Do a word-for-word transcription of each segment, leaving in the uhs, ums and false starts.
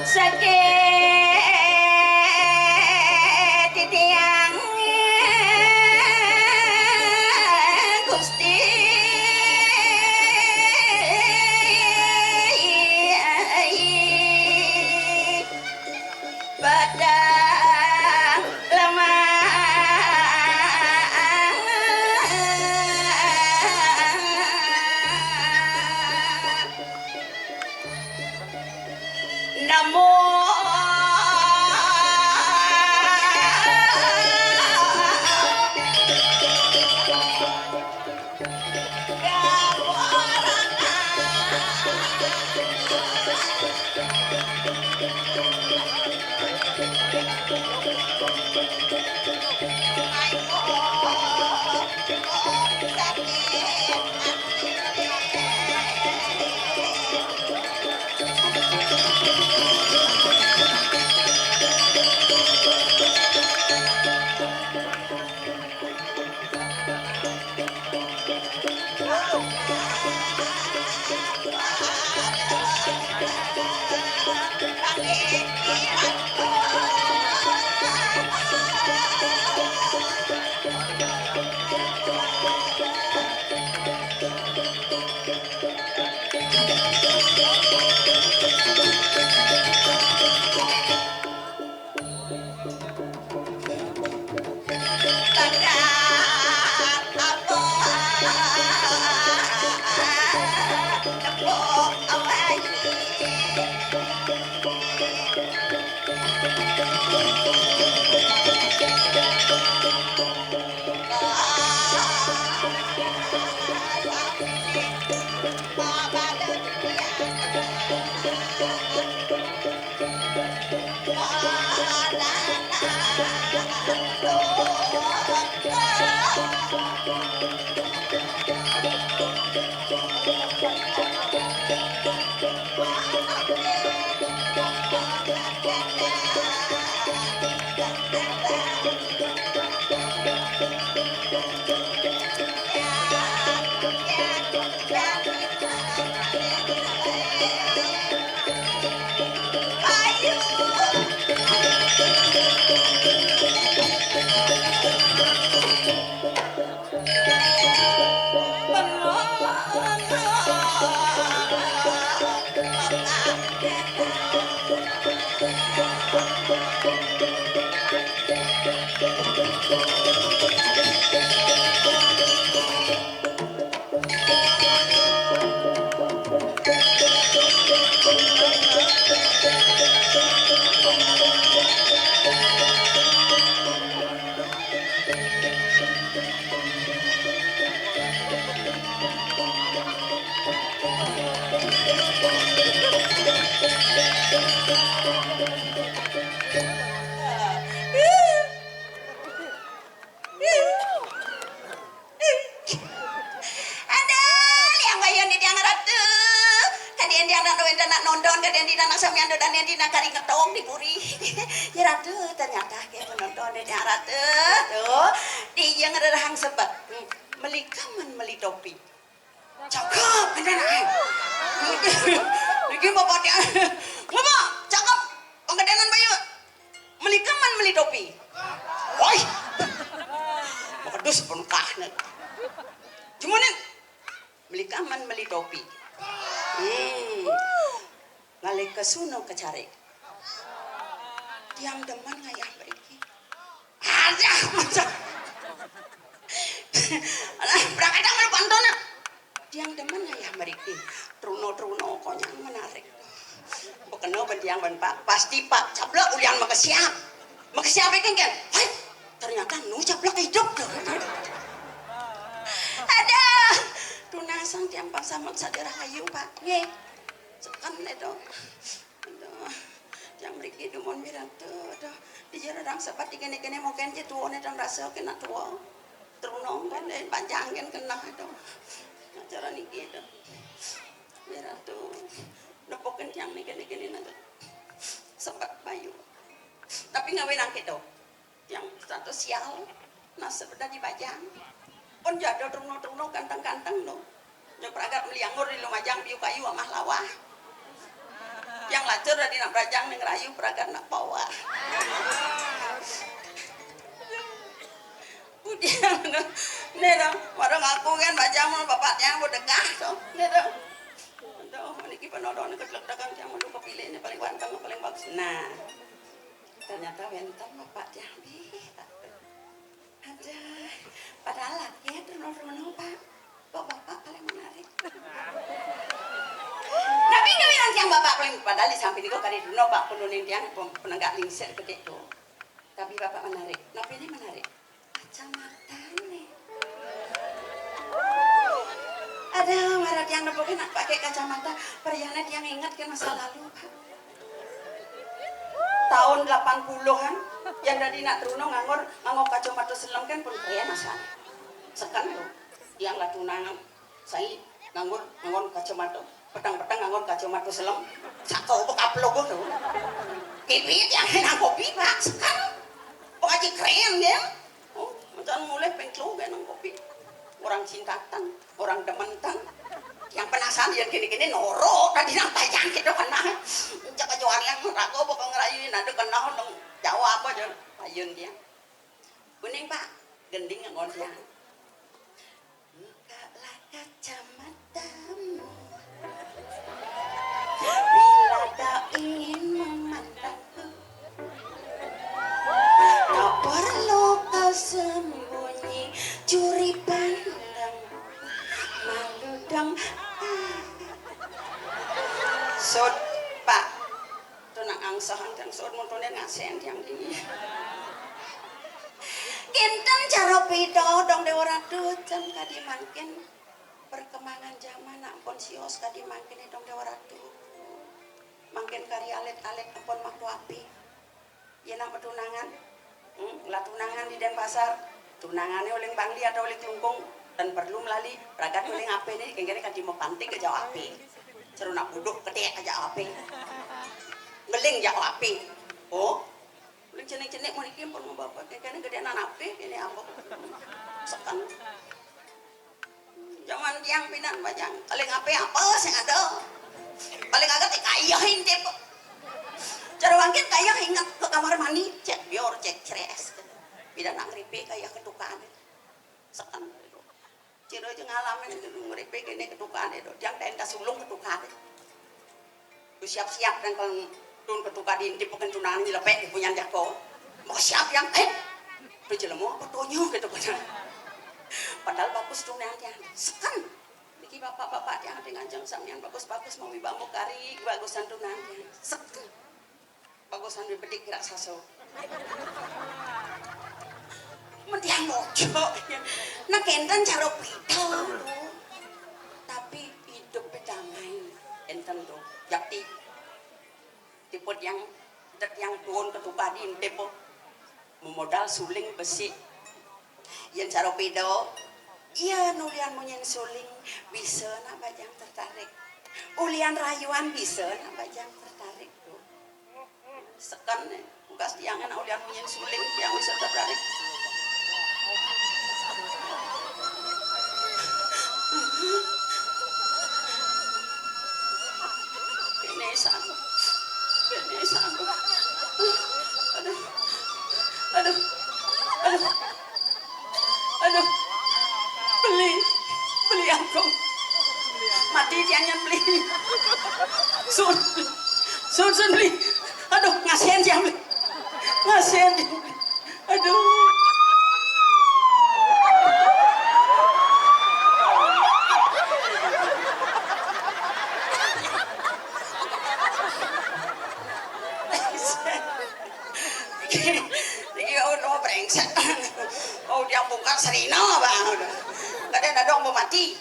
Saking titiang Gusti padang lemah. Namo Aduh, liang bayon di tiang ratu. Kadian tiang nak wénten nak nonton, kadian tiang nak samian dodan, kadian tiang nak kari ngetong di puri. Ya ratu, ternyata kayak penonton di tiang ratu. Tuh, di yang rerehang sebab. Hmm, meli kamen, meli topi. Cakep, bener, eh. Niki bapak dia. Ngapa? Cakep. Panggedenan bayu. Meli kamen, meli topi. Woi. Waduh, sepenukahnya. Cuman meli kamen, meli topi. Hmm. Ngalih ke suno ke carik. Tiang demen ngayah mriki. Alah, alah, berangkat dah melu pantun, ah. Tiang demen ngayah mriki. Truno-truno konyang menarik. Bekeno ben tiang ben Pak, pasti Pak Caplok ulian makesiab. Makesiab iki kan. Hai, ternyata nu Caplok hidup loh. Tiang pang sampun sadia rahayu, Pak. Nggih. Seken to. Aduh. Tiang mriki dumun pirantu. Aduh. Dija rerang sepat di kene-kene mungkin ja tuane ten rasa kena tua. Trunong kene bajang kene kena to. Acara niki to. Pirantu. Nepukin tiang niki kene-kene nang sepat bayu. Tapi ngawi nang keto. Tiang status sial, nasib dadi bajang. Pun jadul trunong-trunong ganteng-ganteng to. Nya pragat meli anggur di Lumajang, biu kayu amah lawah. Tiang lacur dadi nak bajang ning rayu pragat nak pawah. Udian to. Ne to, warung aku kan bajang mun bapak tiang bedegah to. Ne to. Aduh, niki penodon ketlek dagang tiang mun kepilih ne paling ganteng, paling bagus. Nah. Ternyata wenten bapak tiang, bih. Aduh, padahal laki ya, trunong-trunong, Pak. Kok bapak paling menarik? Tapi nggak bilang tiang bapak paling, padahal di samping itu kali dulu, Pak, penuning tiang pem-, penegak lingsir gede tuh. Tapi bapak menarik. Napi ini menarik? Kacamata nih. Ada marah tiang nepukin nak pakai kacamata. Perjalanan tiang ingat ke masa lalu, Pak. Tahun delapan puluhan, yang dadi nak trunong nganggur, nganggo kacamata selem kan pun keren asal. Seken to. Tiang lah tunangan, sai nganggur, nganggo kacamata. Petang-petang nganggo kacamata selem. Saka apa kaplok to. Pipi tiang nang kopi, Pak. Seken. Pengaji keren ya. Oh, macam mulai pengklo nang kopi. Orang cinta tan, orang demen tan. Yang penasaran yang kene-kene noro tadi nang tajang kita kena. Cak aja orang yang ragu bakal ngerayu ada kena nang jawab aja. Ayun dia. Kuning, Pak, gending yang dia. Bukalah kacamatamu. Bila kau ingin memandangku, tak perlu kau sembunyi curi pandang. Malu dong. Sud, Pak. Tunang angsahan tiang sud, mun tunden ngasen tiang dini. Kinten cara pida dong Dewa Ratu, jan kadi mangkin perkembangan zaman nak ampun sios kadi mangkin dong Dewa Ratu. Mangkin kari alit-alit ampun makto api. Yen nak matunangan, hmm, lah tunangan di Denpasar, tunangane uling Bangli atau uling Klungkung, tan perlu melali, ragat uling ape ne, kengkene kan cuma pantik aja ape. Seru nak buduk ketek aja ape. Ngeling aja ape. Oh, uling cenik-cenik mau dikimpun mau bapak, kengkene gedean ape, ini apa? Sekan. Zaman tiang pidan bajang, paling ape apa sing ada. Paling agak teh kayah intip. Cara bangkit kayah ingat ke kamar mandi, cek bior, cek cres. Pidan nak ngripe kayah ketukan. Seken. Cira aja ngalamin ngripe kene ketukan itu. Tiang tenda sulung ketukan. Ku siap-siap dan kalau tun ketuka di, di pekentunan nyelepek di punyan jako. Mau siap yang, eh, tu jelema apa tunyo gitu kan. Padahal bagus tunang tiang. Seken. Niki bapak-bapak tiang ati nganjeng samian bagus-bagus mau iba mau kari bagusan tunang tiang. Seken. Bagusan di bedik gerak saso. Mentiang mojo. Nah, kenten cara pita. Tapi hidup damai. Enten tuh. Jakti. Tipe tiang, tiang tuun ketuka di tipe memodal suling besi. Yen cara peda, iya nulian munyin suling bisa nak bajang tertarik. Ulian rayuan bisa nak bajang tertarik tuh. Seken nih, bekas tiang nak ulian munyin suling tiang bisa tertarik. Ini sanggup. Ini sanggup. Aduh. Aduh. Aduh. Aduh. Beli. Beli aku. Mati tiangnya beli. Sun. Sun, sun beli. Aduh, ngasihan tiang beli. Ngasihan tiang beli. Aduh. Iki oh no brengsek. Oh dia buka serina bang. Kadang ada orang mau mati.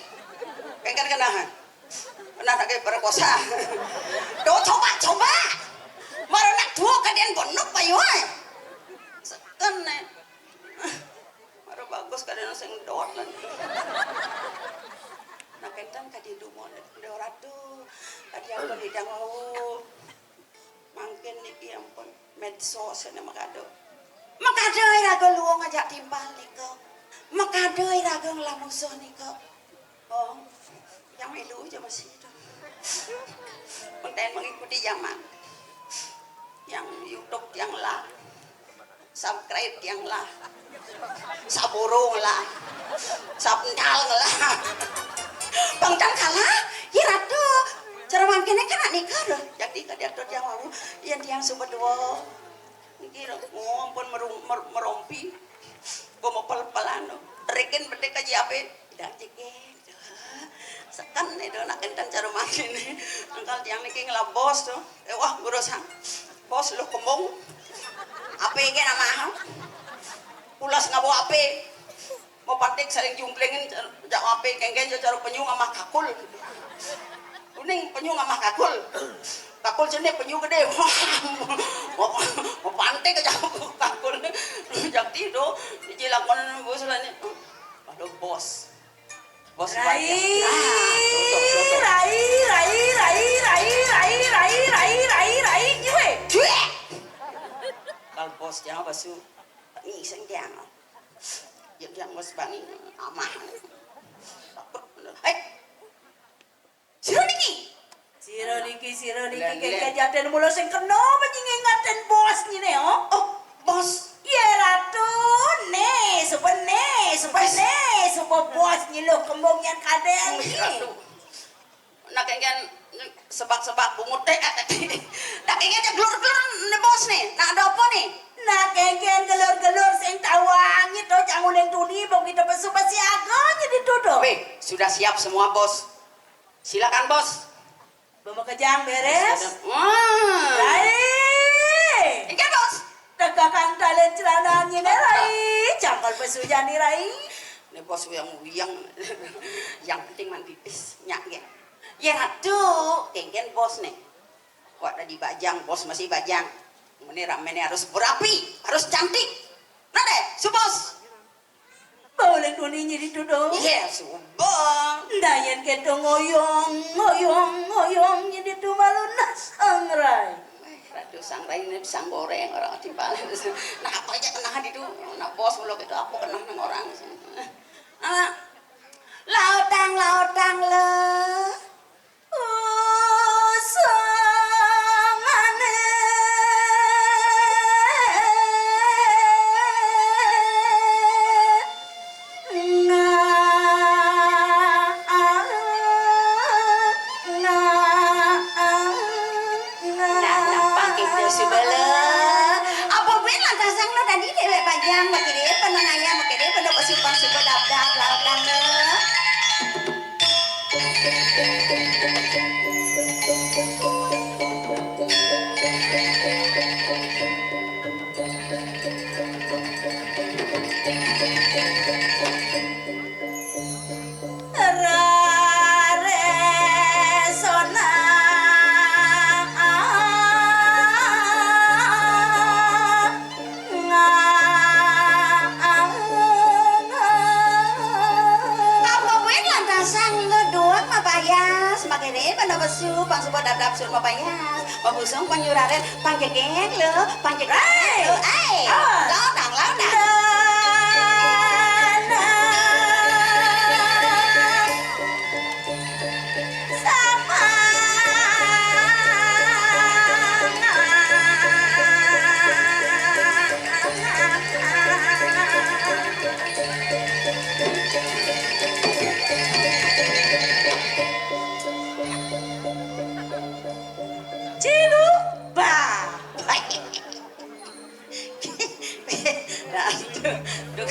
Kéngkén kéné. Nah, lagi perkosa. Duh, coba, coba. Mara nak dua kadén benuk payu, éh. Seken, éh. Mara bagus kadén sing dot lan. Nah, kénten kadi dumo, Déwa Ratu. Kadi apa bidang wau. Mangkin niki ampun medsos né makada. Makada iraga luung ajak timpal nika. Makada iraga nglamusuh nika. Oh, yang milu aja masih itu. Konten mengikuti zaman. Yang YouTube yang lah. Subscribe yang lah. Saburung lah. Sabendal lah. Bang Cang kalah, ya rada. Cara mangkene kan nak nikah dah. Jadi kada ada yang mau. Yang tiang suba dua. Niki, oh, ampun merung-, mer-, merompi. Gua mau pel-pelan. Terikin bedek aja apa? Dah jekin. Seken itu nak enten cara makin. Angkal tiang niki ngelabos tuh. Eh, wah, guru sang. Bos lu kembung. Apa ini nama? Pulas ngabo apa? Mau patik saling jumplengin, jak apa? Kengken cara penyu ngamah kakul. Kuning penyu ngamah kakul. Kakul sini penyu gede. Mau, mau pantik aja kakul. Jak tidur, dijilakon bos lah ni. Aduh, bos. Bos Rai, banyak. Ah, cocok, cocok. Rai, rai, rai, rai, rai, rai, rai, rai, rai, rai, jue. Jue. Kal bos jangan basu. Ni sing jangan. Ya jangan bos bangi amah. Takut bener. Eh. Sira niki. Sira niki, sira niki, lén, kengken lén. Jaten mula sing kena apa nyingingaten bos nyine, oh? Oh, bos. Ya ratu, ne, suba ne, suba ne, suba bos nyiluh kembung yang kadeng. Ih, ratu. Nak kengken sebak-sebak bungut teh. Nak kengken gelur-gelur ne bos ne. Nak ada apa ne? Nak kengken gelur-gelur sing tawang itu jangan uling tuni bang kita besu besiaga nyeditu do. Weh, sudah siap semua bos. Silakan bos. Bamakejang beres. Wah. Rai. Inggih, Bos. Tegakang talen celana nyine, Rai. Cangkol pesujani, Rai. Ini bos uyang-uyang. Yang penting mandi pipis. Nyak, nggih. Ya, ratu. Kengken bos nih. Wak tadi bajang, bos masih bajang. Ini ramene harus berapi, harus cantik. Nah deh, su bos. Bau lek duni nyidi tudo. Iya, suba. Ndayan keto ngoyong, ngoyong, ngoyong nyidi tu malu nasang, Rai. Eh, ratu sangrai ini pisang goreng orang timbal. Nah, apa aja kena di tu. Nah, bos mulo keto apa kena nang orang. Ah, lautang, lautang le. Usangane. Nga, nga, nga. Nah, nah, pakai tisu bela. Apa buin lantasang lo tadi dewek bajang, pakai dia pernah nanya, pakai dia pernah pasti pasti berdapat lautang lo. Raresona. Nga-, nga-, nga-, Apa buin lantasang lo duak mapayas, makene benda besu, pang suba dadap sur mapayas, mabusung pang nyuraren, pang jegeng lo, pang jegeng lo, ai. Ah. Lautang, lautang. Nah, nah. Sama. Ciluba. Nah, duh, duh.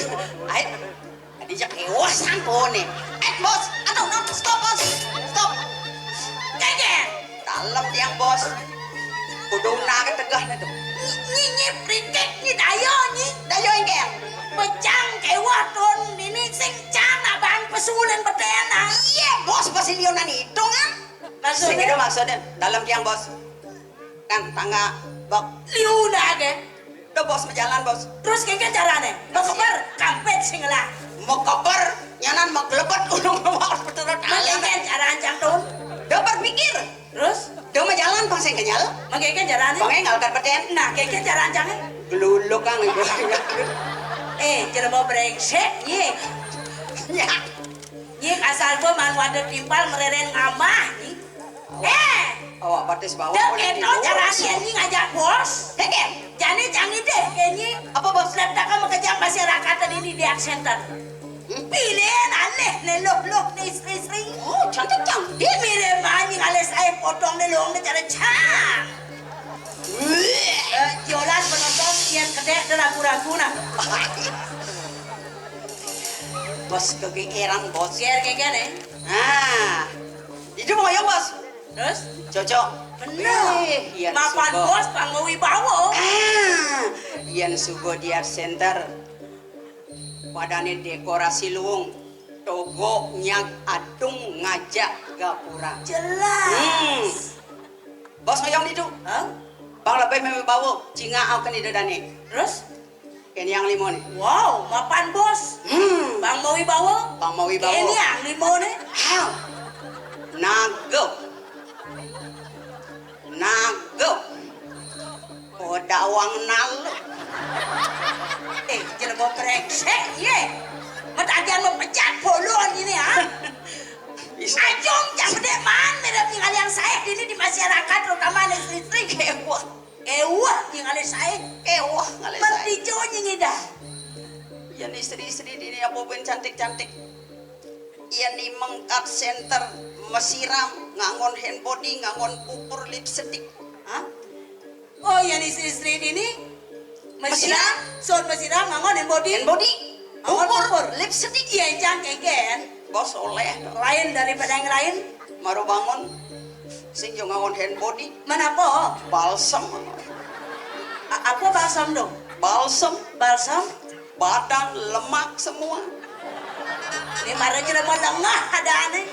Ai, tadi jak ewas sampun nih. Eh, bos, aduh, aduh, stop, bos. Stop. Geger. Dalem tiang, bos. Kuduna ketegah nih tuh. Nyi, nyi, nyi, prikek, nyi, dayo, nyi. Dayo, engkel. Bejang kewah ton ini sing cang abang Suling betenan. Iya, Bos, pasti liunan itu kan. Maksudnya? Sing itu maksudnya, dalam tiang, Bos. Kan tangga bak liuna ke. Udah, Bos, majalan, Bos. Terus kengken carane? Mau keber, kampet sing lah. Mau keber, nyanan mau kelebet ulung mau turut. Mengkengken cara ancang tuh. Udah berpikir. Terus? Udah majalan, Bang, sing kenyal. Mengkengken carane? Bang, enggak kan beten. Nah, kengken cara ancangnya? Geluluk kan itu. Eh, jelema brengsek, ye. Ya. Nyik asal gua man wadah timpal mereren ngamah, nyik. Eh, awak batis bawah. Dek oleh eto tidur. Cara si anjing ngajak bos. Dek, em. Jani canggih deh, kayaknya. Apa, Bos? Letak kamu kejam masyarakat ini di Art Center. Hmm? Pilihan aneh nih, loh, loh, nih, istri-istri. Oh, cantik, cantik. Dia mirip anjing alis air potong nih, loh, nih, cara cang. Eh, jelas penonton yang kedek dia ragu-ragu, nah. Bos kegeeran, Bos. Ger keke nih. Nah, itu mau ya, Bos. Terus? Cocok. Bener. Eh, iya, mapan suka. Bos pang wibawa. Ah, yen sugo di Art Center. Padane dekorasi luung. Togo nyag adung ngajak gapura. Jelas. Hmm. Bos ngoyong itu. Hah? Bang lebih meme bawa, cinga au kene dedane. Terus? Kene yang limo nih. Wow, mapan bos. Hmm. Bang mau wibawa. Bang mau wibawa. Kene yang limo nih. Hah. Nago. Nago. Oh, dawang nalu. Eh, jelema brengsek, ye. Metagian mau pecat bolon ini, ha? Bisa. Ajung, cak bedek man, merem tinggal yang saya ini di masyarakat, terutama anak istri. Ewah. Ewah, tinggal saya. Ewah, ngalih saya. Mentijo nyingi dah. Yang istri-istri ini apa pun cantik-cantik. Iya nih mengkat center mesiram ngangon hand body ngangon pupur lipstick. Hah? Oh iya nih istri-istri ini mesiram, soal mesiram ngangon hand body. Hand body. Ngangon pupur, pupur. Lipstick. Iya jang keken. Bos oleh. Lain daripada yang lain. Maru bangun. Sing yo ngangon hand body. Mana apa? Balsam. A- apa balsam dong? Balsam. Balsam? Badan lemak semua. Ini marah jelema lengah ada aneh.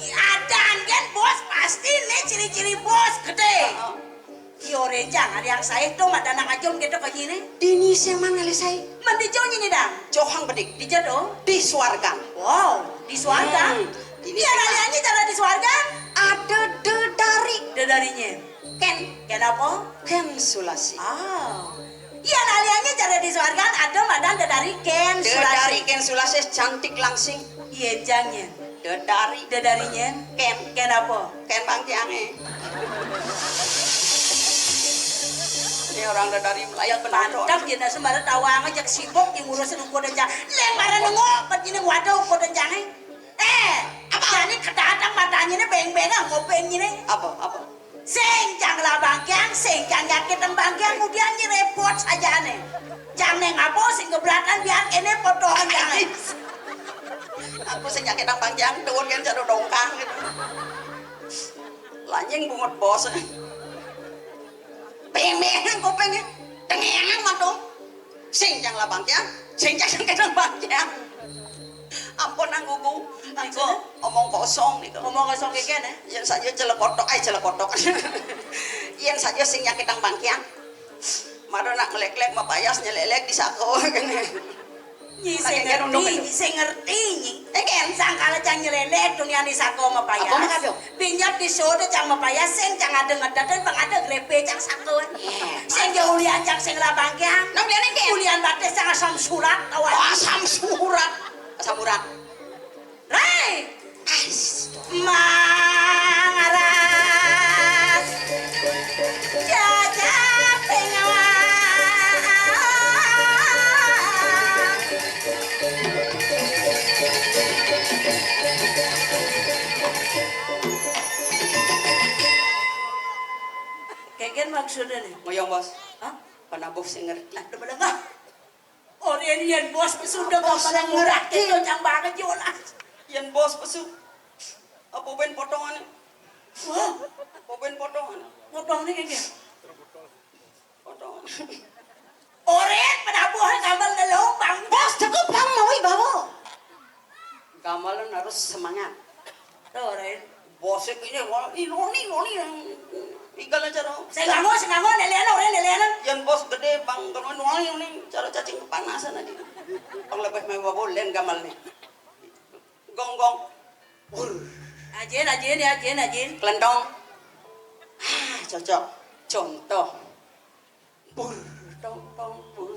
Ada angen bos pasti nih ciri-ciri bos gede. Heeh. Yo renjang ada yang saya tuh ada anak ajom gitu kayak gini. Dini seman ngalih saya. Mandi jauh ini dah. Johang bedik. Di jado. Di suarga. Wow, di suarga. Hmm, ini ya seman. Kaliannya cara di suarga. Ada dedari. Dedarinya. Ken. Ken apa? Ken Sulasi. Ah. Iya, nah, liannya cara di suarga ada madan dedari Ken Sulasi. Dedari Ken Sulasi cantik langsing. Iya, jangnya. Dedari. Dedarinya. Ken. Ken apa? Ken Bang Tiange. Ini orang dedari melayat penonton. Mantap, dia sembarang tawang aja sibuk yang ngurusin ukur dan jang. Leng marah nengok, begini waduh ukur dan jange. Eh, apa? Jadi kedatang matanya ini beng-bengan, ngopengnya ini. Apa? Apa? Sing jang lah bangkiang, sing jang nyakitan bangkiang, kemudian ini repot saja nih. Jang neng apa, sing keberatan biar ini potongan jangan. Aku sing nyakitan bangkiang, turun kan jatuh dongkang gitu. Lanying bungut bos. Beng-bengan ngopengnya. Tengengan matung. Sing jang lah bangkiang, sing jang nyakitan bangkiang. Ampun nang gugu, niku maksudnya? Omong kosong niku. Omong kosong keken ya? Yen saja celekotok, ay celekotok. Yen saja sing nyakitang bangkiang. Mado nak ngelek-lek mapayas nyelelek di sako kene. Nyi sing ngerti, nyi sing ngerti nyi. Eken sangkala cang nyelelek dunia di sako mapayas. Apa makado? Pinjat di soda cang mapayas sing cang ada ngedaten pang ada grepe cang sako. Sing jauh lian cang sing labang kiang. Nang lian eken? Ulian batis cang asam surat kawan. Oh, asam surat. Asam urat. Rai! Mangaras jajak pengawa. Keken maksudnya nih. Ngoyong, Bos. Hah? Penabuh sing ngerti. Aduh, belengah. Orien yen bos pesu udah bos ngerti. Itu cang banget yolah. Yen bos pesu. Apa ben potongan? Wah, apa ben potongan? Potongan ini kayak gini. Potongan. Orien penabuh tambal lelobang. Bos cukup bang mau bawa. Gamelan harus semangat. Tuh, Ren. Bos iki ngomong, "Ih, Roni, Roni, yang igal aja, Ron." Sing nganggo, sing nganggo, nelenan, Ren, nelenan. Yang bos gede, Bang, Roni, Roni, cara cacing kepanasan aja. Bang lebih mewah bolen gamal nih. Gong, gong. Wur. Ajin, ajin, ya, ajin, ajin. Kelentong. Ah, cocok. Contoh. Pur, tong, tong, pur.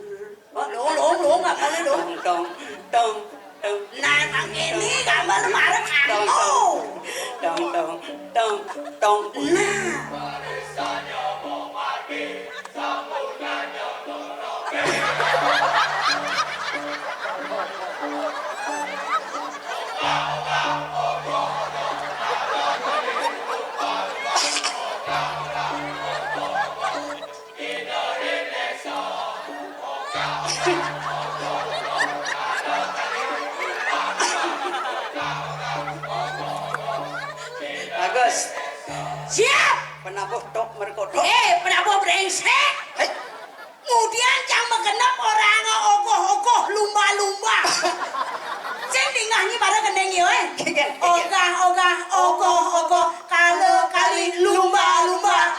Oh, lo, lo, lo, nggak boleh, lo. Tong, tong, tong, tong. Nah, emang ini gambar bareng aku. Tong, tong, tong, tong, pur. Nah. Bagus. Siap. Penabuh tok merkodok. Eh, penabuh brengsek. Hei. Kemudian cang magenep orang ogoh-ogoh lumba-lumba. Sing dingah nyi pada gendeng yo, eh. Kegen, kegen. Ogah, ogah, ogoh, ogoh, kala, kali, lumba, lumba.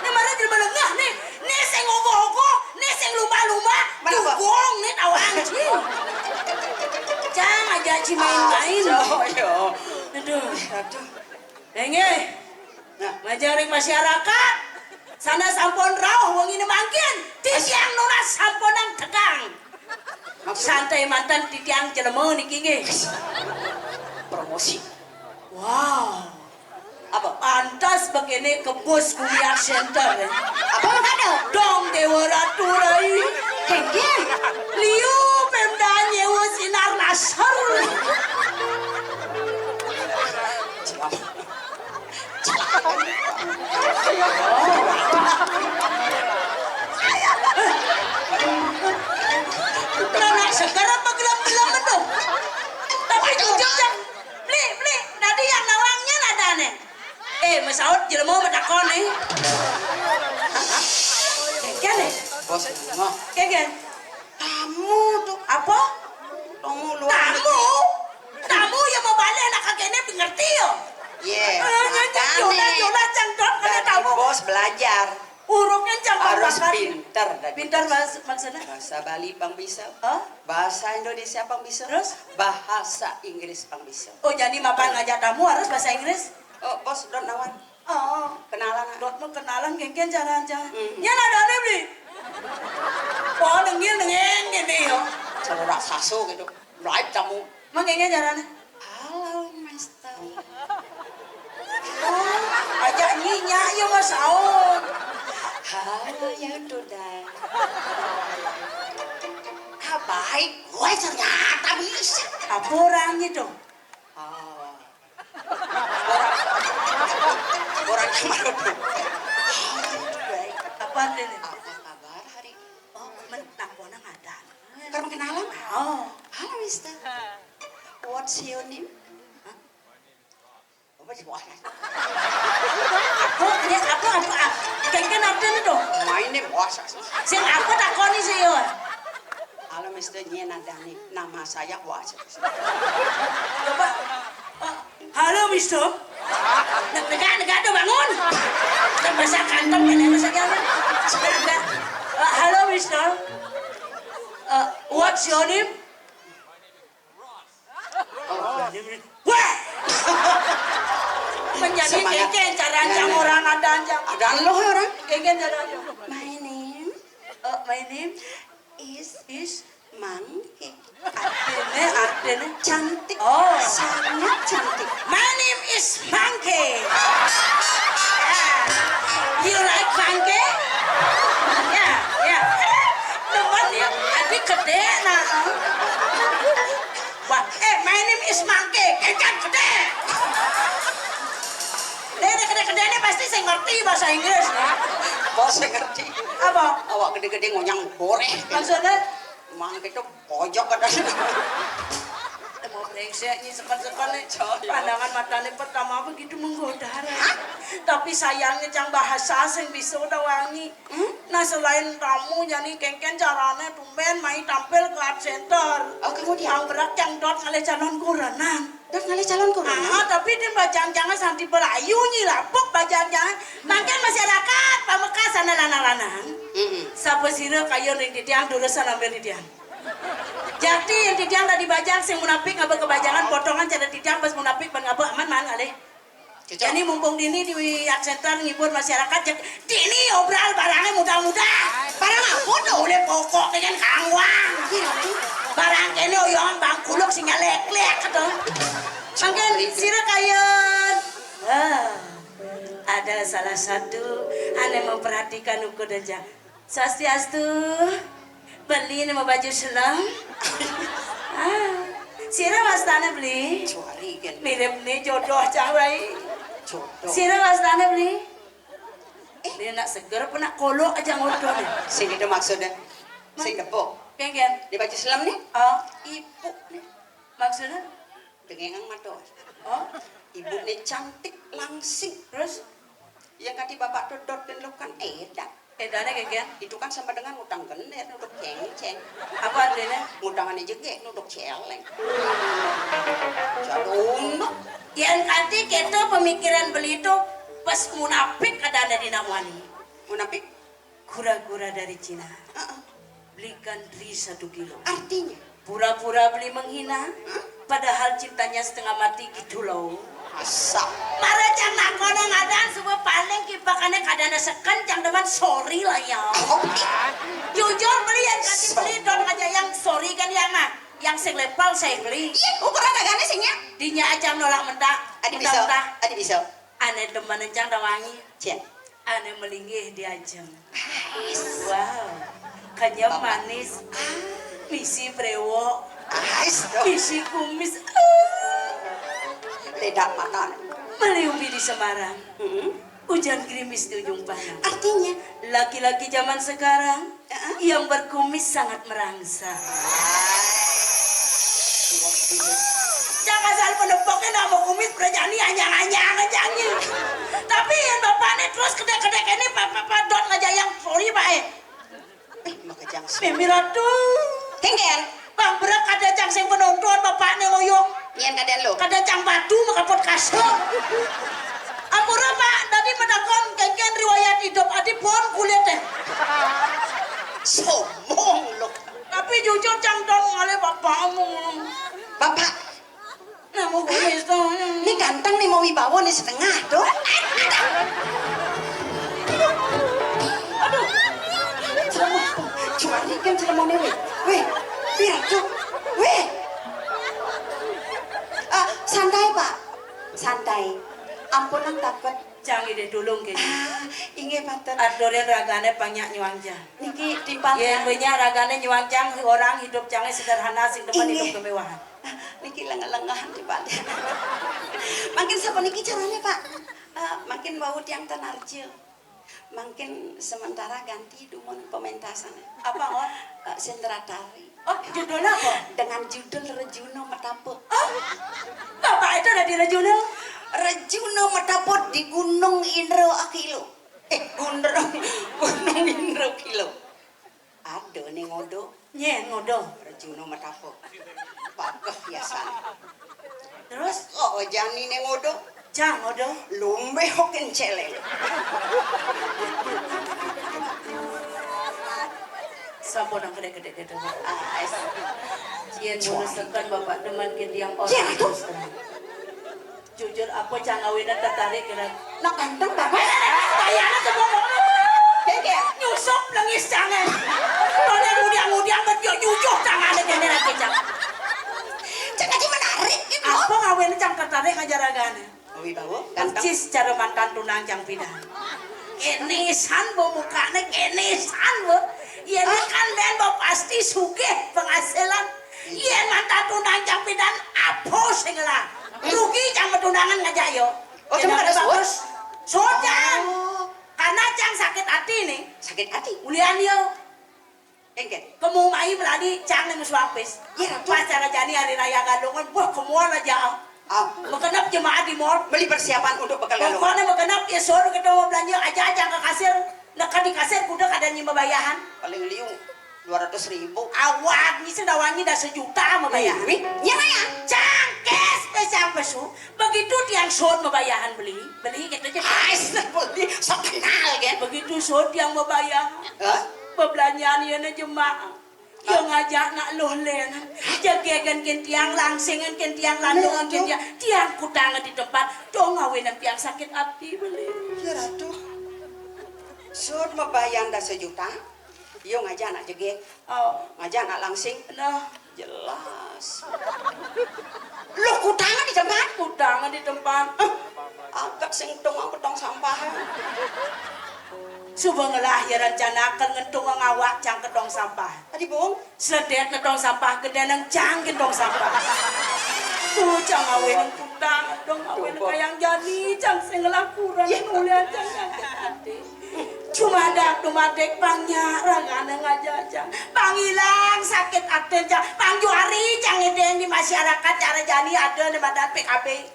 Ini mana jelema lengah nih. Nih sing ogoh-ogoh, nih sing lumba-lumba. Mana, Bang? Dugong nih tawang, Ci. Cang aja, Ci, main-main. Ah, yo, yo. Aduh. Aduh. Denge. Nah. Majaring masyarakat. Sana sampun rauh wengine mangkin. Titiang nunas sampunang tegang. Maksud? Santai manten titiang jelema niki nggih. Promosi. Wow. Apa? Pantas begini ke bos Bumi Art Center, ya. Apa makanya? Dong Dewa Ratu Rai. Kengkeng. Liu Pemda nyewa sinar laser. Anak segar apa gelem-gelem itu? Tapi jujur, Cang. Beli, beli. Tadi yang nawangnya ada nih. Eh, mesaut jelema metakon nih. Kengkeng nih. Bos, mah. Kengkeng. Tamu tuh. Apa? Tamu luar. Tamu? Tamu yang mau balik anak kakeknya ngerti yo? Iya. Eh, makanya. Jola, jola, cang dot, ada tamu. Bos belajar. Urungnya cang harus pinter dan pinter bahasa, maksudnya? Bahasa Bali pang bisa. Hah? Bahasa Indonesia pang bisa. Terus? Bahasa Inggris pang bisa. Oh, jadi mapan ngajak tamu harus bahasa Inggris? Oh, bos, dot nawan. Oh, kenalan, ah. Dot mah kenalan, kengkeng caranya. Hmm. Nya nadane, Bli. Oh, dengil, dengeng gini, yo. Cara raksasa gitu. Lain kamu. Mang kengkeng caranya. Halo, Mister. Oh, aja nyinya, ya, Mas Aon. Halo, ya, Duda. Ah, baik. Wah, ternyata bisa. Apa orangnya, dong? Oh. Orang, orang yang mana tuh? Baik. Apa artinya? Apa kabar hari ini? Oh, men, takona ngadan. Keur kenalan? Oh. Halo, Mister. What's your name? Hah? Apa sih, wah? Apa? Ini apa, apa, ah? Kengkeng artinya tuh? My name, wah, sa-, sa-, sing apa takoni sih, yo? Halo, Mister, nyén ada nih. Nama saya, wah, sa-, sa-, coba. Oh, halo, Mister. Neg-, negak, negak tuh, bangun. Neg-, bahasa kantem, ini bahasa Jawa. Negak. Eh, halo, Mister. Eh, what's your name? Oh, wah! Menjadi semangat. Kengkeng cara ancam orang ada ancam. Ada lo orang? Kengkeng cara ancam. My name, eh, my name is, is Mangke. Artinya, artinya cantik. Oh. Sangat cantik. My name is Mangke. Ya. You like Mangke? Ya, ya. Teman ya, tadi gede nah. Wah, eh, my name is Mangke. Kengkeng gede. Dek, dek, dek, dek, ini pasti saya ngerti bahasa Inggris, ya. Bos, saya ngerti. Apa? Awak gede-gede ngonyang boreh. Maksudnya? Mang itu pojok katanya. Oh, brengsek nyi seken-seken nih. Pandangan matane pertama begitu menggoda, Rai. Tapi sayangnya cang bahasa sing bisa udah wangi. Hmm? Nah, selain kamu, jani kengken carane tumben mai tampil ke art center. Oh, kamu dia? Yang berat yang dot ngalih calon kurenan. Dot ngalih calon kurenan? Ah, tapi dia bajang-jangan santi pelayu nyi lapuk bajang-jangan. Mangkin masyarakat pamekas sana lanang-lanang. Mm-mm. Sapa sira kaya ning titiang durus sambil titiang. Jati yang titiang tadi bajang sing munafik ngaba kebajangan potongan cara titiang pas munafik ban ngaba aman man ngalih. Cocok. Jadi mumpung dini di art center ngibur masyarakat, cek dini obral barangnya mudah-mudah. Barang apa tuh? Oleh pokok dengan kangwang. Barang kene oyong bangkuluk sing lek-lek gitu. Mangkin sira kaya, ah, ada salah satu ane memperhatikan ukur dan ja-, Swastiastu. Beli nama baju selem. Ah, sira wastane beli? Suari kan. Mirip nih jodoh cang rai. Jodoh. Sira wastane beli? Eh, dia nak seger apa nak kolok aja ngodoh nih. Sing itu maksudnya. Sing tepuk. Kengken. Di baju selem nih? Oh, ibu nih. Maksudnya? Dengengang mata. Oh, ibu nih cantik langsing. Terus? Yang kati bapak tuh dot dan lo kan edan. Edane kengken? Itu kan sama dengan ngutang gener nuduk cengceng. Apa artinya? Ngutangannya jegek nuduk celeng. Jaduna. Yang kati kita pemikiran beli itu pas munafik ada ada di nak wani. Munafik? Kura-kura dari Cina. Heeh. Belikan Tri satu kilo. Artinya? Pura-pura beli menghina, padahal cintanya setengah mati gitu loh. Masa? Mara cang nakono ngadan semua paling kipakane kadana seken cang demen sorry lah ya. Oh, iya. Jujur beli yang kasih beli dong aja yang sorry kan yang nah, yang sing level saya beli. Iya, ukuran agane sing ya? Dinya aja nolak mentak. Adi bisa. Mentah-mentah. Adi bisa. Ane demen encang da wangi. Cek. Ane melinggih diajeng. Ais. Wow. Kenyem manis. Misi brewok. Ais dong. Misi kumis. Ah. Ledak mata. Meliupi di Semarang. Mm-mm. Hujan gerimis di ujung pandang. Artinya? Laki-laki zaman sekarang yang berkumis sangat merangsang. Cang asal penepoknya nama kumis berjani anyang-anyang aja nih. Tapi yang bapaknya terus kedek-kedek ini papa padot aja yang sorry bae. Eh, maka jang. Mimi Ratu. Kengken. Bang berak kada cang sing penonton bapaknya ngoyong. Nyen kada lo. Kada cang batu makapot kasur. Ampura, Pak, tadi menakon kengken riwayat hidup adi pon kulit deh. Sombong lo. Tapi jujur cang dong oleh bapakmu. Bapak. Namu kumis tuh. Ini ganteng nih mau wibawa nih setengah tuh. Aduh. Cuma ini kan ceramahnya weh. Weh, biar tuh. Weh. Ah, santai, Pak. Santai. Ampun, nang takut. Cang ide tulung kene. Ah, inggih paten. Adoren ragane banyak nyuang cang. Niki timpal. Yen banyak ragane nyuang cang, orang hidup cange sederhana sing demen hidup kemewahan. Ah, niki lengah-lengahan timpal. Mangkin sapa niki carane, Pak? Eh, mangkin wau tiang tenarja. Mangkin sementara ganti dumun pementasane. Apa, Ngon? Eh, sendratari. Oh, judulnya apa? Dengan judul Rejuno Metapuk. Oh, bapak itu ada di Rejuno? Rejuno Metapuk di Gunung Indro Akilo. Eh, Gunung, Gunung Indro Kilo. Ada nih ngodo. Nye, ngodo. Rejuno Metapuk. Pakeh hiasan. Terus? Oh, jani nih ngodo. Cang, ngodo. Lumbe hokin celeng. Sampun nang gede-gede gitu. Ah, es. Yen nurusaken bapak demen ke tiang orang. Yen itu? Terus terang. Jujur apa cang awinan tertarik kira. Nak ganteng bapak. Bayana tepung. Kaya nyusuk lengis cange. Kalau ngudiang-ngudiang bet yo nyucuh tangane kene lagi cang. Cang aja menarik gitu. Apa ngawin cang tertarik ngajar agane? Wibawa, ganteng. Persis cara mantan tunang cang pidan. Kene san bo mukane, kene san bo. Yen kan ben bo pasti sugih penghasilan. Yen mantan tunang cang pidan apa sing ngelah? Rugi cang tunangan ngajak yo. Oh, cuma ada bagus. Sojan. Oh. Karena cang sakit hati nih. Sakit hati? Ulian yo. Engké. Kemu mai melali cang né mesu apis. Iya, Ratu. Pas acara jani hari raya Galungan, wah, kemu aja. Ah. Magenep jemaah di mall. Beli persiapan untuk bekal Galungan. Pokoknya magenep ya suruh kita mau belanja aja, aja ke kasir. Neka di kasir kuda kada nyi mabayahan. Paling liu dua ratus ribu. Awak ni sing dawangi dah sejuta mabayahan. Ih, nya maya. Cang, kes, pe cang pesu. Begitu tiang sud mabayahan beli, beli gitu aja. Ais, beli, sok kenal kan. Begitu sud tiang mabayahan. Hah? Bebelanjaan ieu na jemaah. Ieu ngajak nak luh lén. Jegegan kin tiang, langsingan kin tiang, landungan kin tiang. Tiang kutang di tempat. Dong ngawinan tiang sakit hati beli. Ya Ratu. Sud mabayahan dah sejuta. Ieu ngajak nak jegeg. Oh. Ngajak nak langsing. Nah. Jelas. Lu kutang di tempat? Kutang di tempat. Hah? Angkat sing tung ke tong sampah. Suba ngelah ya rencanakan ngentung ngawak cang ke tong sampah. Tadi bohong. Sedet ke tong sampah, gede nang cang ke tong sampah. Tuh cang awin nang kutang, dong awin nang kayang jani, cang sing ngelah kurang mulian cang sakit hati. Cuma ada aku matik pang nya ragana ngajajang. Pang ilang sakit atin cang. Pang juari cang ngedeng di masyarakat cara jani ada di badan P K B.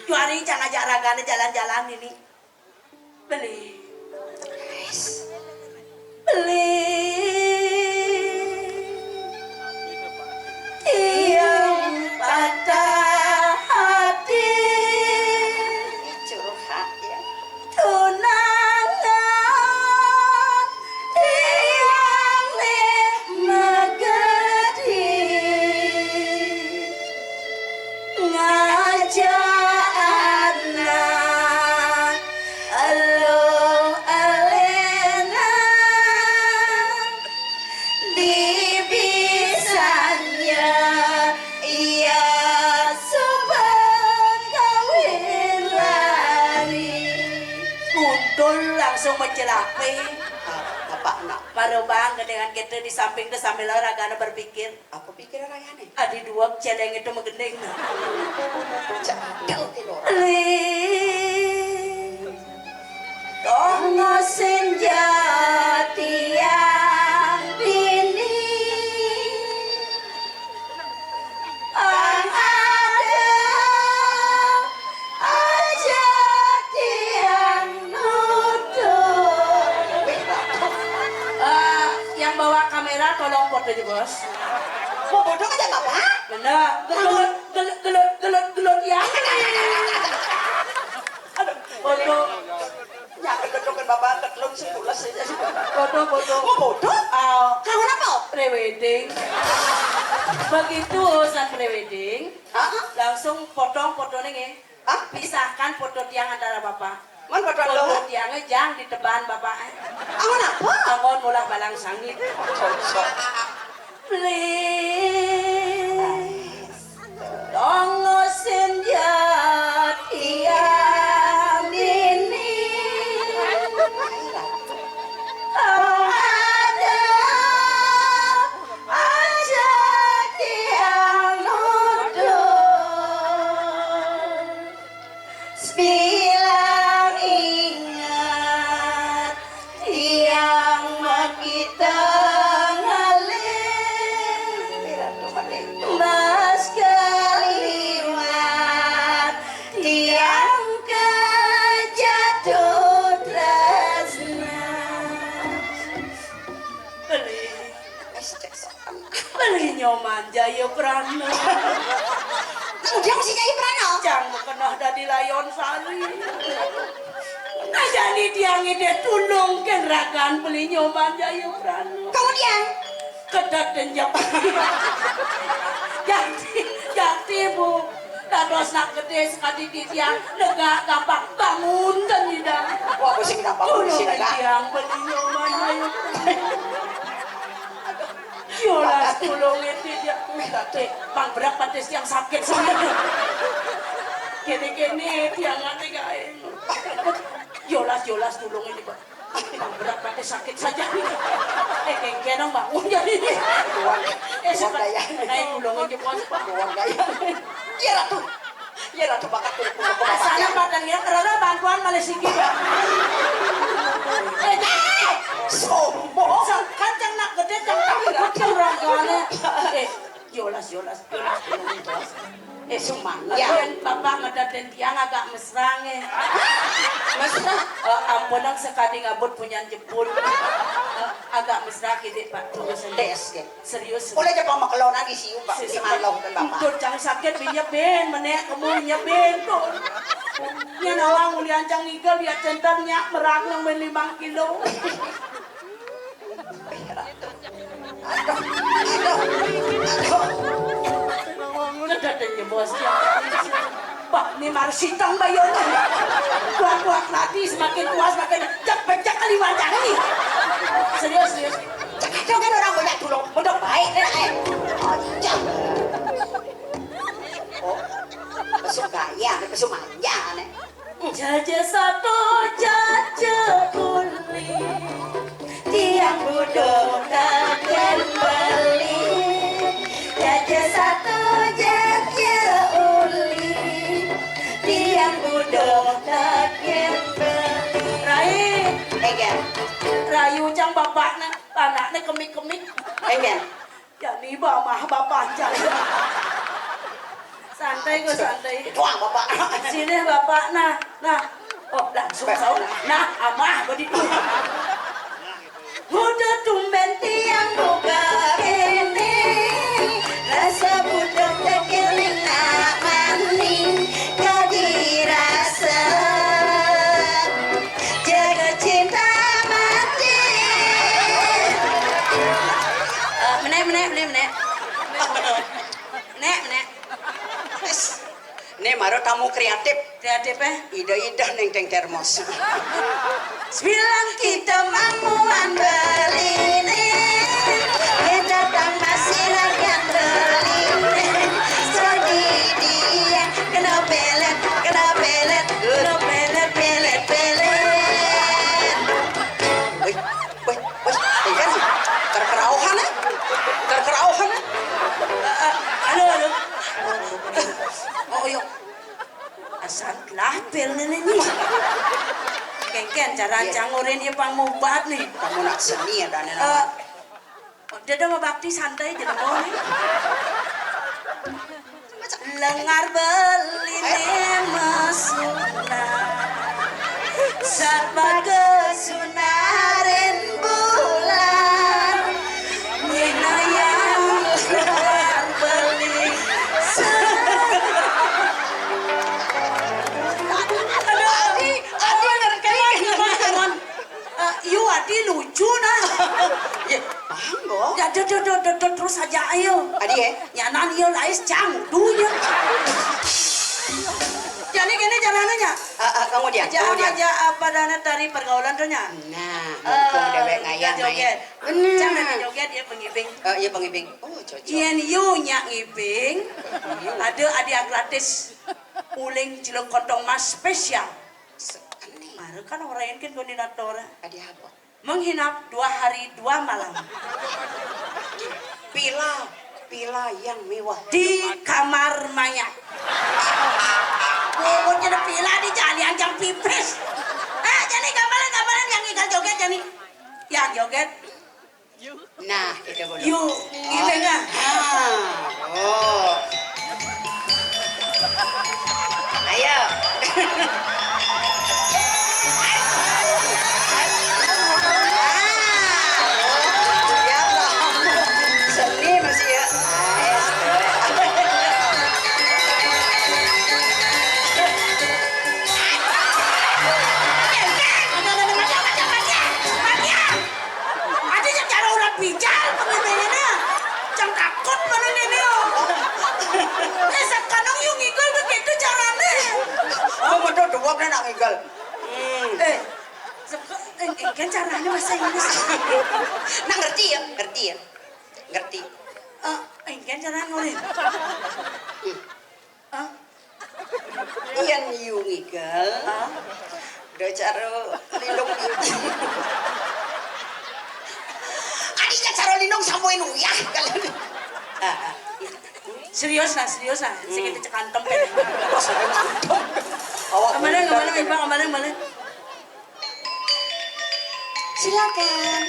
Juari cang ngajak ragana jalan-jalan ini. Beli. Beli. Tiang patah hati. Curhat ya. Tunangan tiang nih magedi. Ngajak anak elu alena. Di bisannya ia suba kawin lari. Kuntul langsung mencelapé. Ah, bapak nak. Marubang dengan kita di samping tu sambil ragana berpikir. Apa pikir ragana? Adi dua celeng itu menggending. Cedel ti loro. Lih. Tongos senja tiang dini. Ang ada aja tiang nuduh. Eh, yang bawa kamera tolong foto aja, Bos. Mau bodoh aja, Bapak? Bener. Gelut, gelut, gelut, gelut, gelut, ya. Aduh, foto. Nyakit kedokan bapak ketelun sepulas aja. Foto, foto. Mau foto? Oh. Kamu apa? Prewedding. Begitu urusan prewedding, langsung potong fotonya nge. Hah? Pisahkan foto tiang antara bapak. Man foto lo? Foto tiangnya jang di depan bapak. Angon apa? Angon mulah balang sangit. Cocok. Please. Tongos senja tiang dini. Ada aja tiang nuduh. Sebilang ingat tiang makita ngalih. Mas kaliwat tiang kejatuh tresna. Beli. Beli Nyoman Jayaprana. Nang dia masih Jayaprana? Cang makenah dadi layon sari. Nah, jani tiang idih tulungkan ragan beli Nyoman Jayaprana. Kamu tiang? Kedet dan Jepang. Jati, jati, Bu. Dados nak gedé sakadi titiang, negak gampang bangun ten nyidang. Wah, pusing gampang pusing negak. Tiang beli Nyoman Jayaprana. Yolas tulungin titiang. Pang berak patis tiang sakit sangat. Kéné-kéné tiang ati gaé. Yolas, yolas tulungin, Pak. Pang berak patis sakit saja. Eh, kéngkén dong bangun jadi. Eh, sakit. Naik tulungin, Pak. Iya, Ratu. Iya, Ratu, bakat tuh. Asana padahal rara bantuan malih siki, Pak. Eh, sombong. Kan cang nak gedé, cang tak. Ragane. Eh, yolas, yolas, yolas, yolas. Eh, sumangga. Yen Bapak ngedaden tiang agak mesra nggih. Mesra? Eh, ampun, nang sekadi ngabut punyan jebul. Eh, agak mesra kidik, Pak. Terus. Tes, nggih. Serius. Oleh jebak makelon lagi siu, Pak. Serius. Sing malong, kan, Bapak? Entur, jang sakit, nyebin, menek, kemu nyebin, tur. Yen awang ulian jang ngigel, ya centar nyak merak nang men limang kilo. Aduh, aduh, aduh. Ngedaden nyebos ya. Bah, ini mar sitang bayone. Kuat-kuat lagi, semakin tua, semakin cek-cek kali wajah ini. Serius, serius. Cek aja kan orang banyak dulu. Udah baik, nih, eh. Aja. Oh, besok gaya, besok manja, nih. Jaja sato, jaja uli, tiang buduh kagen beli. Jaja sato, jaja uli, tiang buduh kagen beli. Rai. Enggak. Rayu cang bapakne, anakne kemik-kemik. Enggak. Jani bamah bapak jani. Santai kok, santai. Itu ah, Bapak. Sini, Bapak. Nah, nah. Oh, langsung saut. Nah, amah kok di. Udah tumben tiang buka ini. Rasa budak tekeling nak maning. Kadi rasa jaga cinta mati. Eh, menek, menek, menek, menek. Menek, menek. Wis. Ini baru tamu kreatif. Kreatif, eh? Ida-ida neng teng termos. Bilang kita mamuan beli nih. Kita tambah silakan beli nih. Sedih dia. Kena pelet, kena pelet, kena pelet, pelet, pelet. Woi, woi, woi, ikan. Kerkerauhan, eh? Kerkerauhan, eh? Eh, eh, halo, halo. Oh, iya. Asal lah, pel ini nih. Kengken, cara. Iya. Cangurin ya pang mubat nih. Kamu nak seni ya, Daniel. Eh, Dada mabakti santai jenengan. Lengar beline mesuna. Sarpaga sunaren bulan. Minayang lengar beli. Aduh, aduh, ngerti. Eh, yu adi lucu nah. Ye, panggo. Ya, do, do, do, do, do, terus aja ayo. Adi, eh? Nyanan iya lais cang dunya. Jadi gini caranya nya. Ah, ah, kamu dia, aja, kamu dia. Aja apa dana tari pergaulan tuh nya. Nah, mumpung dewek ngayah joget. Bener. Jangan joget ya pengibing. Eh, iya pengibing. Oh, cocok. Yen yu nyak ngibing. Ada hadiah gratis. Uling jelek kontong mas spesial. Sekene. Mare kan ora yen kan koordinator. Hadiah apa? Menginap dua hari dua malam. Di villa, villa yang mewah. Di kamar mayat. Pokoknya ada villa di jalian jang pipis. Eh, jadi gambaran-gambaran yang ikan joget, jadi. Yang joget. Nah, kita boleh. Yuk, gimana? Ah, oh. Ayo. Ah, oh, ya Allah. Seni masih ya. Adi nyang cara ulat bijal pengibingane. Cang takut mana nene, oh. Eh, sekarang yuk ngigel begitu carane. Oh, betul, dua belas nak ngigel. Hmm. Eh, seko-, eh, eh, kan caranya bahasa Inggris. Nah, ngerti ya? Ngerti ya? Ngerti. Eh, eh, kan caranya ngoleh. Hmm. Hah? Yen yu ngigel. Hah? Do caro lindung. Adinya caro lindung sampoin uyah. Ah, ah. Serius lah, serius lah. Hmm. Sing kita cekantem kan. Awak kemana, kemana, Bang? Kemana, kemana? Silakan.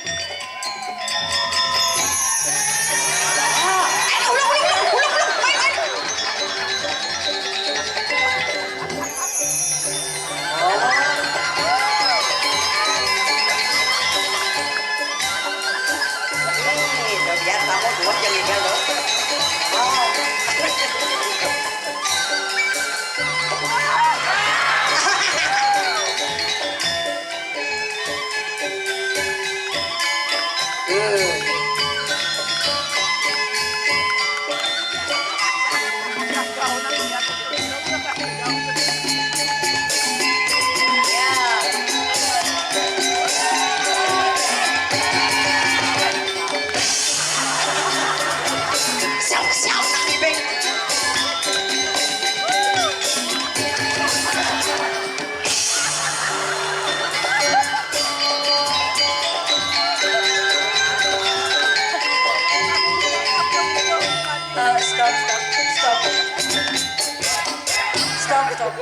Stop, stop.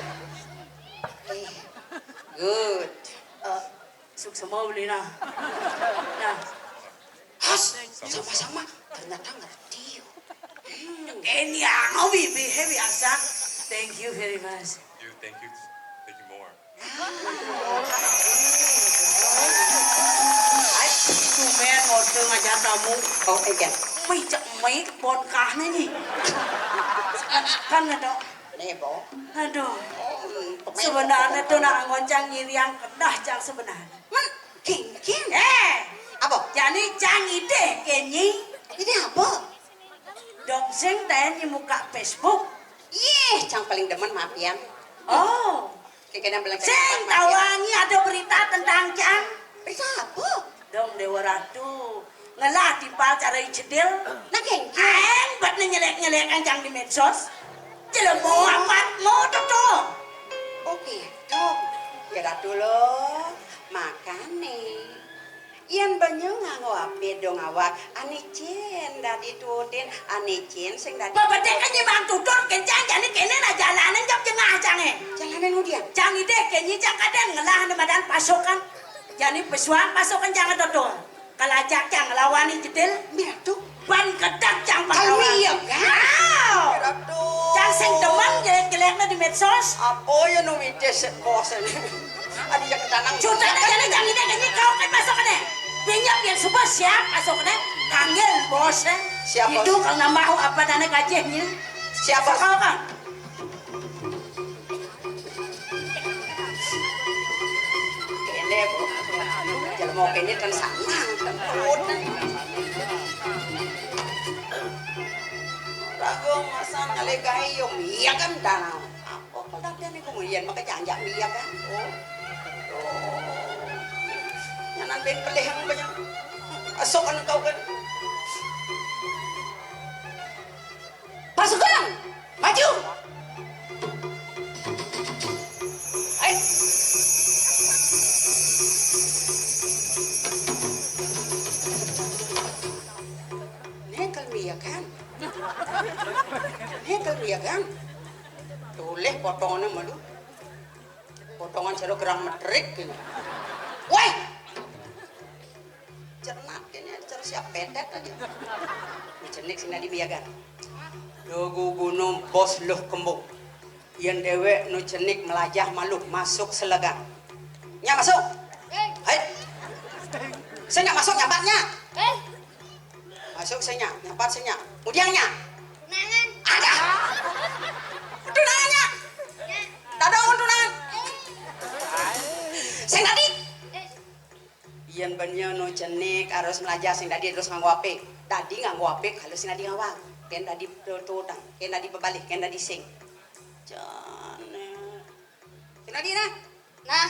Eh, good. Eh, suksma beli nah. Nah. Hus, sama-sama. Ternyata ngerti. Hmm. Ini yang hobi biasa. Thank you very much. You, thank you, thank you more. Ai, tumben ngode ngajak tamu. Oh, iya. Mih, cek mih, pon kahne nih. Kan ada. Nih, Bo. Aduh. Oh, hmm, tumben. Sebenarnya tuh nak ngoncang ngiriang kedah cang sebenarnya. Men, geng, geng. Eh, apa? Jani cang idih kenyi. Ini apa? Dong sing ten nyi muka Facebook. Yeh, cang paling demen mapian. Oh. Kekena bilang sing tawangi ada berita tentang cang. Berita apa? Dong Dewa Ratu ngelah timpal cara icedil. Nah, geng. Aeng bet nyelek-nyelek cang di medsos. Jelema amat mau tuh tuh. Oke, dong. Ya Ratu lo, makane. Yen banyu nganggo ape dong awak, ane cin dadi tuutin, ane cin sing dadi. Bebedek kan nyimang tutur kencang jane kene nah jalanan jok jengah cange. Jalanan ngudian. Cang idih kenyi cang kaden ngelah ane madan pasokan. Jani pesuang pasokan cang atoto. Kalajak cang ngelawani jedil. Miratu. Ban kedak cang kalau pahlawan. Iya kan? Wow. Miratu. Cang sing demen jelek-jelekne di medsos. Apa ya nu mitis bos ini? Adi ya ketanang. Cutane jane jang ine kenyi kau kan masuk kene. Pinjam yang suba siap masuk kene. Panggil bos eh. Siap, bos. Itu kalau nambah apa dana gajinya. Siap, bos. Kau kan. Kene, Bu. Jelema kene kan sanang, kan perut. Raga masan ngalegai yo, iya kan danau. Apa kok tapi ane kemudian maka janjak iya kan? Oh. Oh. Nyanan ben pelih yang banyak. Esok kan kau kan. Pasukan, maju! Hai. Nekel miyagan. Nekel miyagan. Toleh potongannya malu. Potongan sero gerang medrik ini. Woi! Cernat kene, cer siap petet aja. Nu cenik sing dadi miyagan. Lugu gunung bos luh kembung. Yen dewek nu cenik melajah malu masuk selegan. Nya masuk. Hai. Sing nya masuk nyampat nya. Masuk sing nya, nyampat sing nya. Mudiang nya. Ada. Tunangan nya. Dadong tunangan. Sing dadi. Yen ben nya nu cenik harus melajah sing dadi terus nganggo ape. Dadi nganggo ape kalau sing dadi ngawang. Ken dadi tutang, ken dadi bebalih, ken dadi sing. Jane. Sing dadi nah. Nah.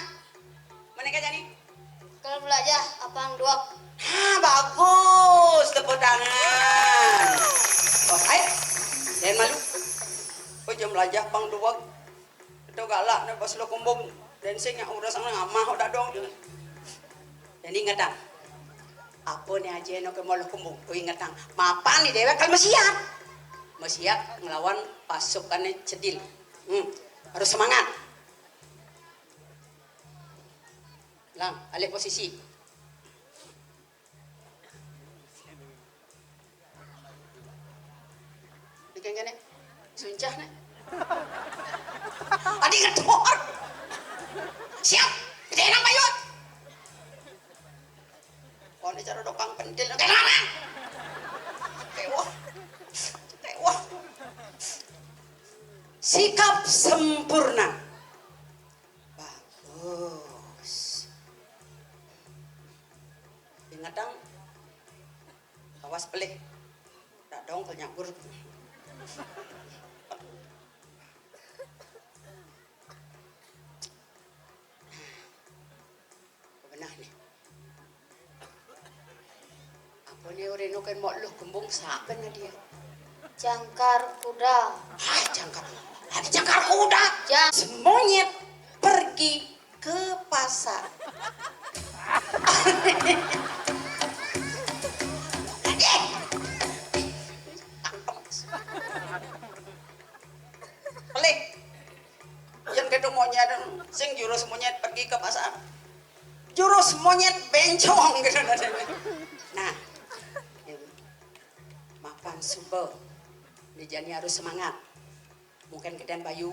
Mana ka jani? Kalau melajah apang duak. Ha, bagus, tepuk tangan. Oh, hai. Jangan malu. Oh, jam melajah pang duak. Itu galak ne pas lo kumbung. Dan sing yang udah sana ngamah udah dong. Jadi ingetang. Apa ni aja no ke molo kumbung. Tu ingetang. Mapan ni dewek kan mesiat. Mesiat ngelawan pasukan cedil. Hmm. Harus semangat. Lang, alih posisi. Dikengkene. Suncah ne. Adi ngedor. Siap. Kita enang payut. Kone cara dokang pentil. Kenapa? Tewah. Tewah. Sikap sempurna. Bagus. Ingetang. Awas pelih. Tak dong kenyagur. Benah nih. Apa ni orang no kan mok luh kembung saben dia. Jangkar kuda. Hai jangkar. Ada jangkar kuda. Jang- Semonyet pergi ke pasar. Pelih. Monyet, sing jurus monyet pergi ke pasar. Jurus monyet bencong gitu nadanya. Nah, mapansuba. Jani harus semangat. Mungkin gedén bayu,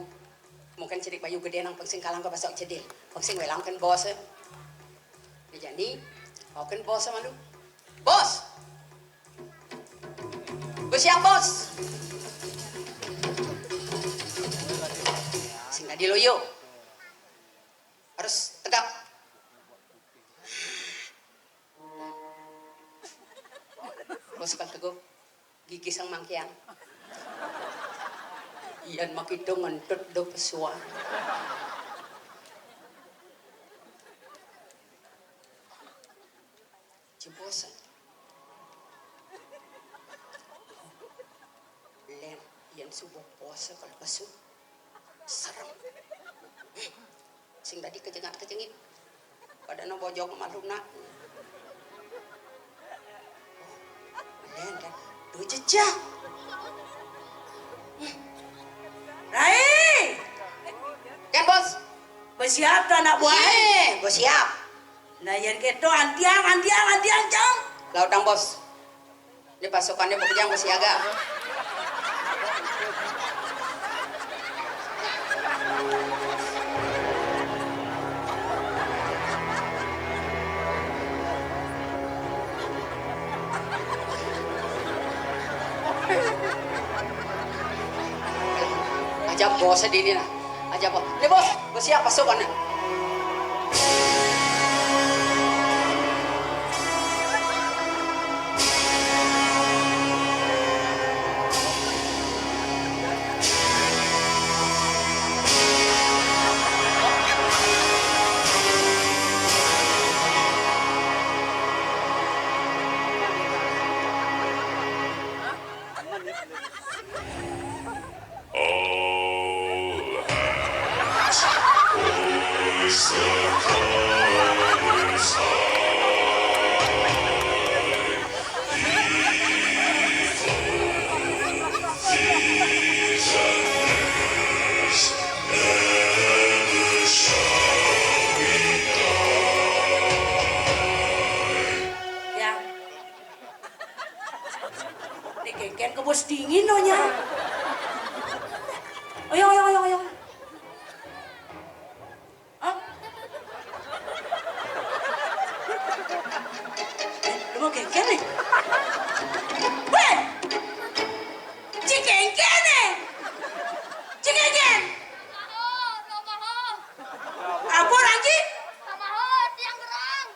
mungkin cedik bayu gedé nang pang sing kalang ka basok cedil. Pang sing wélaangkeun bos. Jani, kawakeun bos malu. Bos! Bos siap, bos! Sing tadi loyo. Harus tegap. Bos kan teguh. Gigi sang mangkiang. Iyan makita ngentut do pesuan. Jebos. Lén, iyan subuh puasa kalau pesu. Serem. Sing tadi kejengat-kejengit. Pada no bojong malu nak. Lén kan. Duh jejak. Rai. Kan bos. Bersiap tuh anak buah. Eh, bersiap. Nah, yang gitu antiang, antiang, antiang, cang. Lautang bos. Ini pasukannya bekerja sama siaga. Aja bosnya di ini nah. Aja bos. Ini bos, bos siap pasukannya. Yang. Dikengken ke bos dingin no nya. Ayo, ayo, ayo, ayo. Hah? Eh, lu mau kengken nih? Weh! Cikengken nih! Cikengken! Apa lagi? Tamahon, tiang gerang.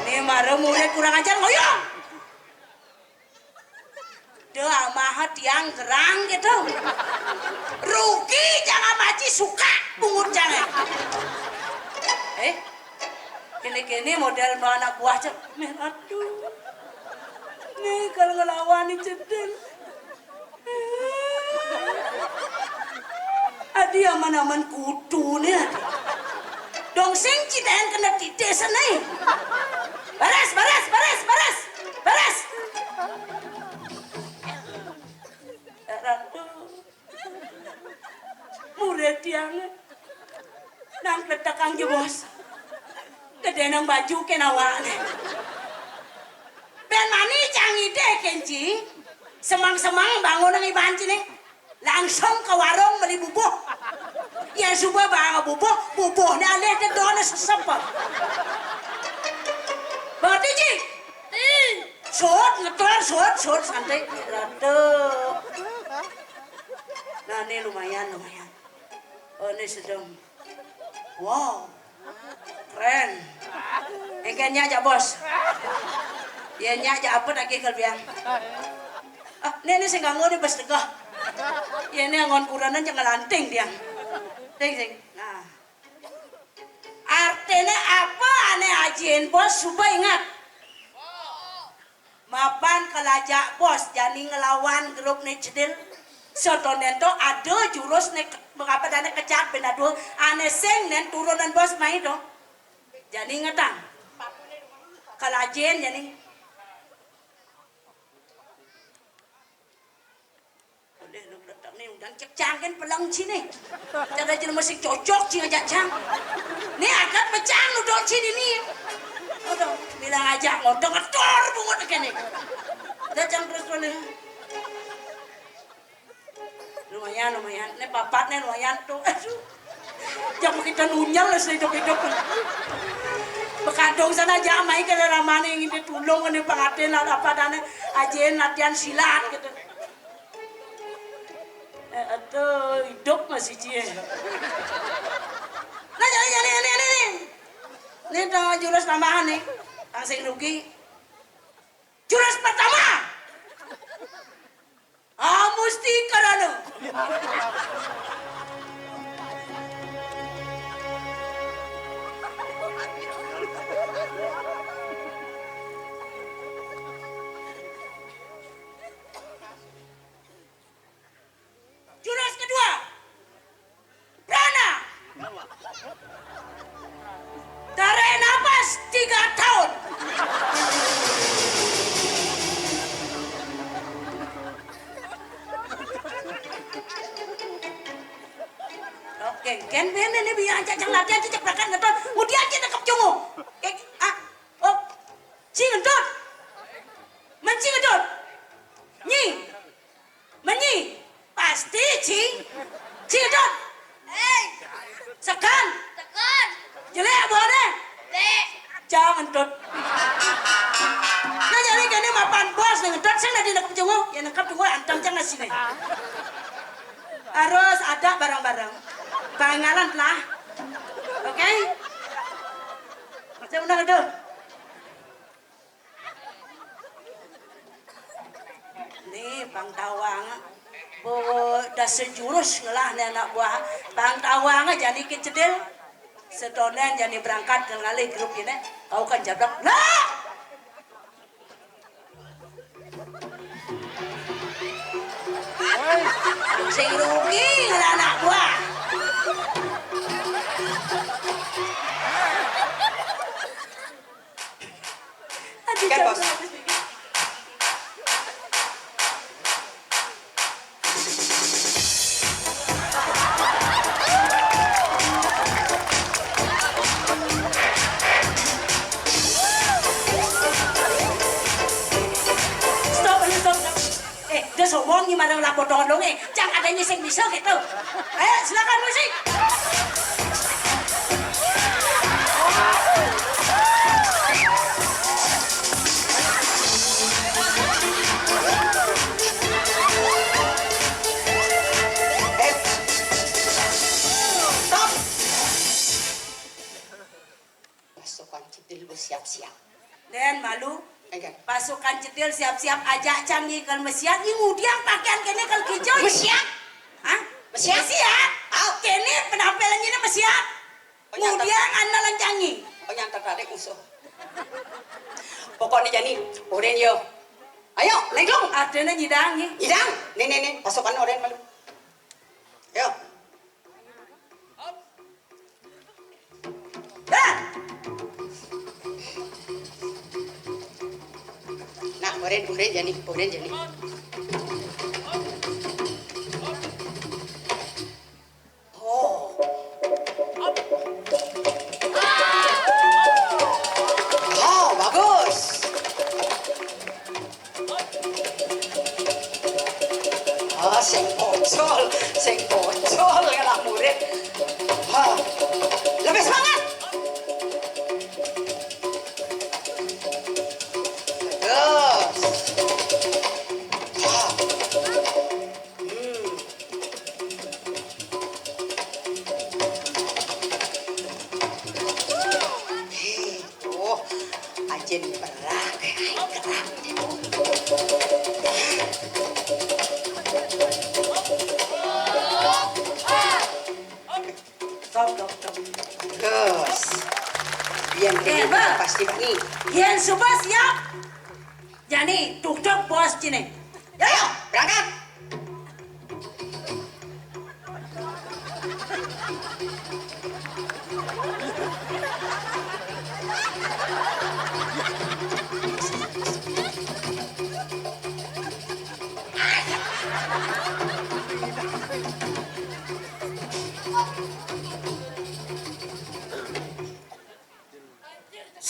Nih, mara murid kurang ajar, ngoyong. Deh, amaha tiang gerang gitu. Rugi jangan maci suka bungut jangan. Eh, kene-kene model no anak buah cek. Nih, aduh. Nih, kalau ngelawan nih cedil. Adi aman-aman kudu nih, adi. Dong sing citayan kena titik sana. Baras, baras, baras, baras. Baras. Ratu. Murid tiang. Nang kletekang jebos. Gedé nang baju kén awakné. Bén mani cang idé kén ci. Semang-semang bangun nang iban ciné. Langsung ke warung beli bubuh. Yén suba baang bubuh, bubuhné alih té doné sesep. Berarti ci. Sut ngetor, sut, sut santai. Rada. Nah, ini lumayan, lumayan. Oh, ini sedang. Wow. Keren. Engké nya jak bos. Ya nya jak apa lagi kelebihan. Ah, ini, ini sing kanggo di bos tegah. Ya ini anggon kurenan jangan lanting dia. Sing, sing. Nah. Artiné apa ané ajiin bos suba ingat. Mapan kalajak bos jani ngelawan grupné cedil. Soto nénto ada jurus né ke-, apa dané kecak bén ada ané sing nén turunan bos mai to. Jani ngetang. Kalajen jani. Udah lu letak nih, udah. Cang kén peleng ciné. Cara jelema sing cocok cing ajak cang. Né agat mecang nuduk ciné né. Aduh, bilang ajak ngodok ngetor bungut kéné. Dah cang terus boleh. Lumayan, lumayan. Né papat né lumayan tuh. Aduh. Jangan kita nunyel sih hidup-hidup. Bekadung sana aja mai ke ramane ngin ditulung né pangaten lah apa dana ajin latihan silat gitu. Eh, aduh, hidup masih cie. Nah, jadi, jadi, ini, ini, ini. Ini tuh jurus tambahan nih. Yang sing rugi. Jurus pertama. Ah, mesti karena. Jurus kedua, prana. Tarik napas tiga tahun. Oke, kén bene né biar cacang latihan cicak prakan ngeton. Mudian cicak kep cungu. Oke, ah, oh, ci ngentut. Menci ngentut. Nyi. Menyi, pasti ci, ci ngentut. Eh, sekan, sekan. Jelek buahnya. Jelek. Jangan tut. Nah, jadi kene mapan bos dengan tut sing dadi nangkep cungu, ya nangkep cungu antem cang asine. Harus ada barang-barang. Pangalan lah. Oke? Saya undang itu. Nih, Bang Tawang. Bo, dah sejurus ngelah nih anak buah. Bang Tawang aja nih kecedil. Sedonen jadi berangkat ke ngalih grup ini. Kau kan jablak. Lah! Sing rugi ngelah anak buah. Aduh, kan, Bos. Stop, stop, stop. Eh, dia sombong nih, marang lah potongan dong, eh. Cang ada nyising bisa gitu. Ayo, silakan musik. Eh, stop. Pasukan Cedil bersiap-siap. Den malu. Enggak. Pasukan Cedil siap-siap, ajak cang ngikel mesiat, nyi ngudiang pakaian kene kal kijo. Mesiat? Hah? Mesiat? Mesiat? Au. Kene penampilan ini mesiat. Penyantet. Ngudiang andalan cang nyi. Penyantet tarik musuh. Pokoknya jani, oren yo. Ayo, naik dong. Adanya nyidang nyi. Nyidang. Nih, nih, nih, pasukan oren malu. Yo. Dah. Nah, oren, oren jani, oren jani. Oh. Oh, bagus. Ah, sing pocol, sing pocol ngelah murid. Ha. Lebih semangat. Terus. Ha. Hmm. Hei, tuh, ajin berak, ai, gerak. Stop, stop, stop. Gus. Yén, eh, ini Bang. Pasti nih. Yén suba siap. Jani, dugdug bos cine. Yo, yo, berangkat.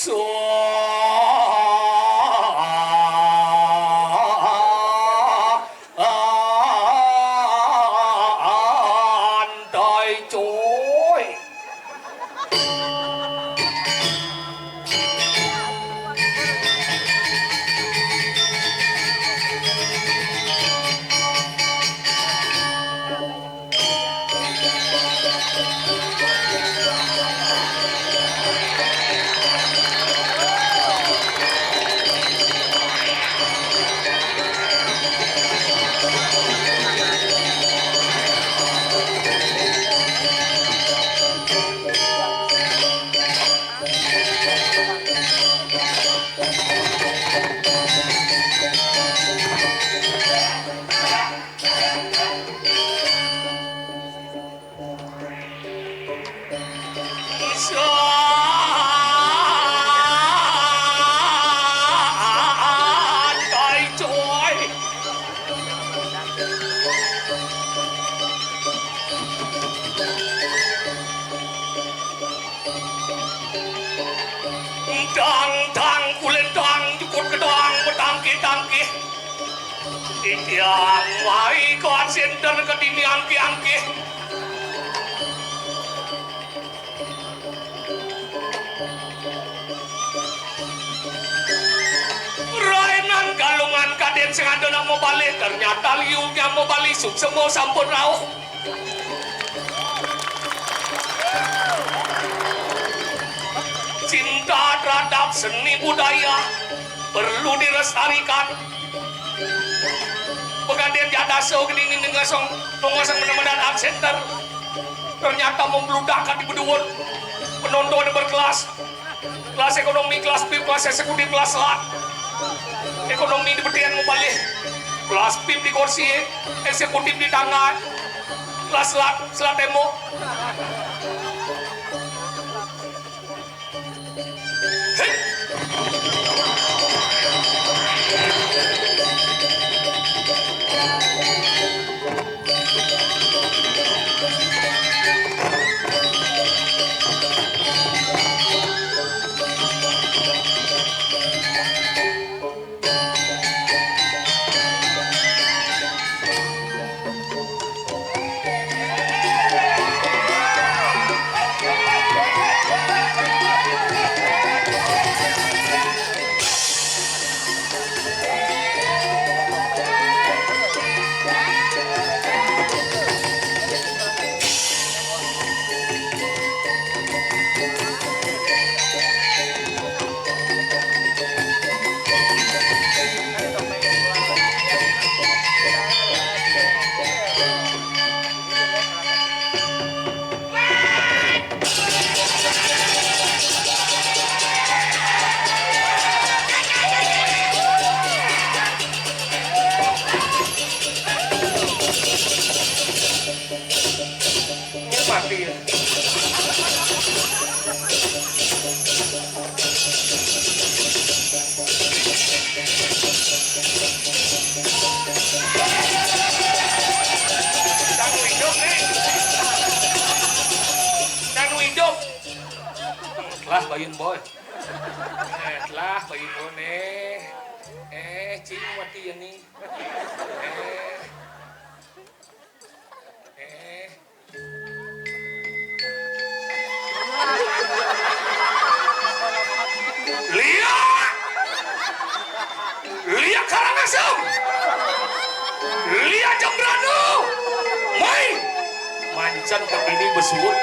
Antai, coy. Santai, coy. Dang, dang, kulendang, jukut gedang, betangkih-tangkih. Titiang wai koan sinten kedini angkih-angkih. Rainan galungan kadén sing ada nak mabalih, ternyata liunya mabalih suksma sampun rauh. Cinta terhadap seni budaya perlu dilestarikan. Pegadaian Jadasa gini ngasong, ngasong benar-benar art center. Ternyata membludak di beduun. Penonton berkelas. Kelas ekonomi, kelas pip, kelas eksekutif, kelas selat. Ekonomi di betian mabalih. Kelas pip di kursi, eksekutif di tangga. Kelas selat, selat tembok. Ini mati ya. Danu hidup nih. Danu hidup. Lah, bayun boy. Eh, lah, bayun boy nih. Eh, cing mati ya nih. Eh. Eh. Lia! Lia Karangasem! Lia Jembrana! Mai! Mancan kedini besuut.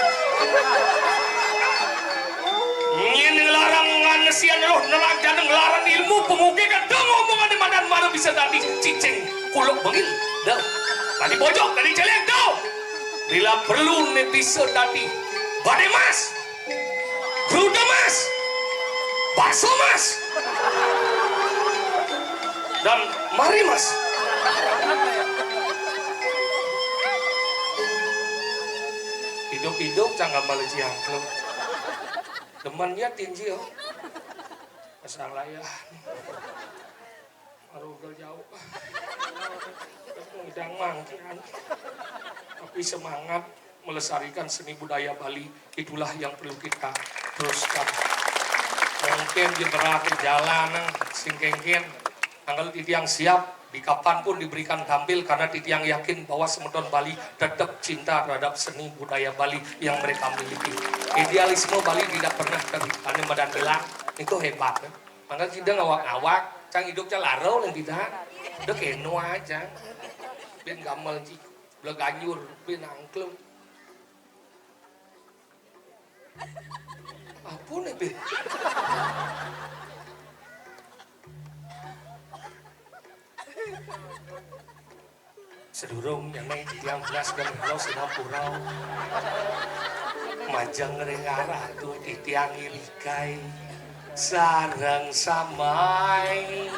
Nyén nglarang nganesian roh nerang jana nglarang ilmu pangugih kedeng omongané madan mara bisa dadi cicing kuluk bengil. Dah. Dadi bojog, dadi céléng, dah. Bila perlu né bisa dadi badé mas, gruda mas, bakso mas, dan mari mas. Hidup-hidup cang gambar ciangklung. Demen ya tinjil. Masalah ya. Arogel jauh. Ngidang mangkian. Tapi semangat melestarikan seni budaya Bali, itulah yang perlu kita teruskan. Mungkin di berarti jalan, sing kéngkén. Anggal titiang siap, di kapan pun diberikan tampil karena titiang yakin bahwa semeton Bali tetap cinta terhadap seni budaya Bali yang mereka miliki. Idealisme Bali tidak pernah ter-, anu, madan hilang. Itu hebat, ya. Anggal kita ngawak-ngawak, cang hidup cang larau nang kita. Udah keno aja. Bin gamal ci, bela ganjur, bin angklung. Apa nih, bin? Sedurung nyamai titiang belas dan kalau sinampura. Majeng ring arah tu titiang irikai. Sareng samai.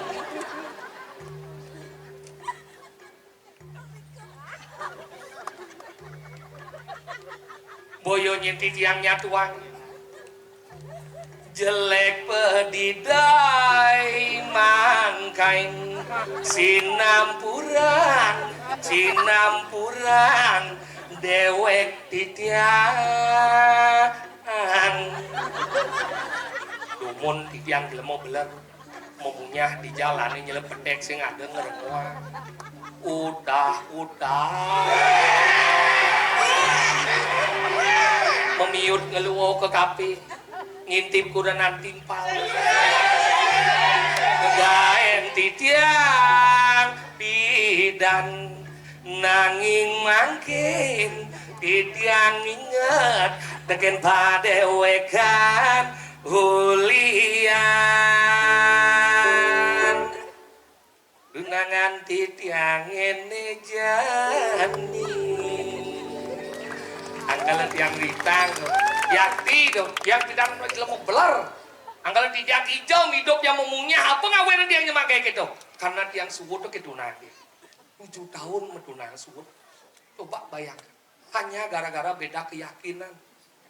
Boyo nyinti tiang nyatuang. Jelék pedidai mangkain sinampuran, sinampuran déwék titiang. Dumun titiang jelema beler. Memunyah di jalané nyelep peték sing ada ngerengoang. Udah, udah. Memiut ngeluo ke kape. Ngintip kurenan timpal. Ngegaén titiang bidan. Nanging mangkin titiang inget tekén padéwékan ulian. Dunangan titiang ngéné jani. Angkala tiang ritang, yakti dong, tiang tidak jelema beler. Angkala tiang ijem hidup yang memunyah, apa ngawénan tiang nyemak kayak gitu? Karena tiang suwud tuh gitu nanti. Tujuh tahun medunang suwud. Coba bayangkan. Hanya gara-gara beda keyakinan.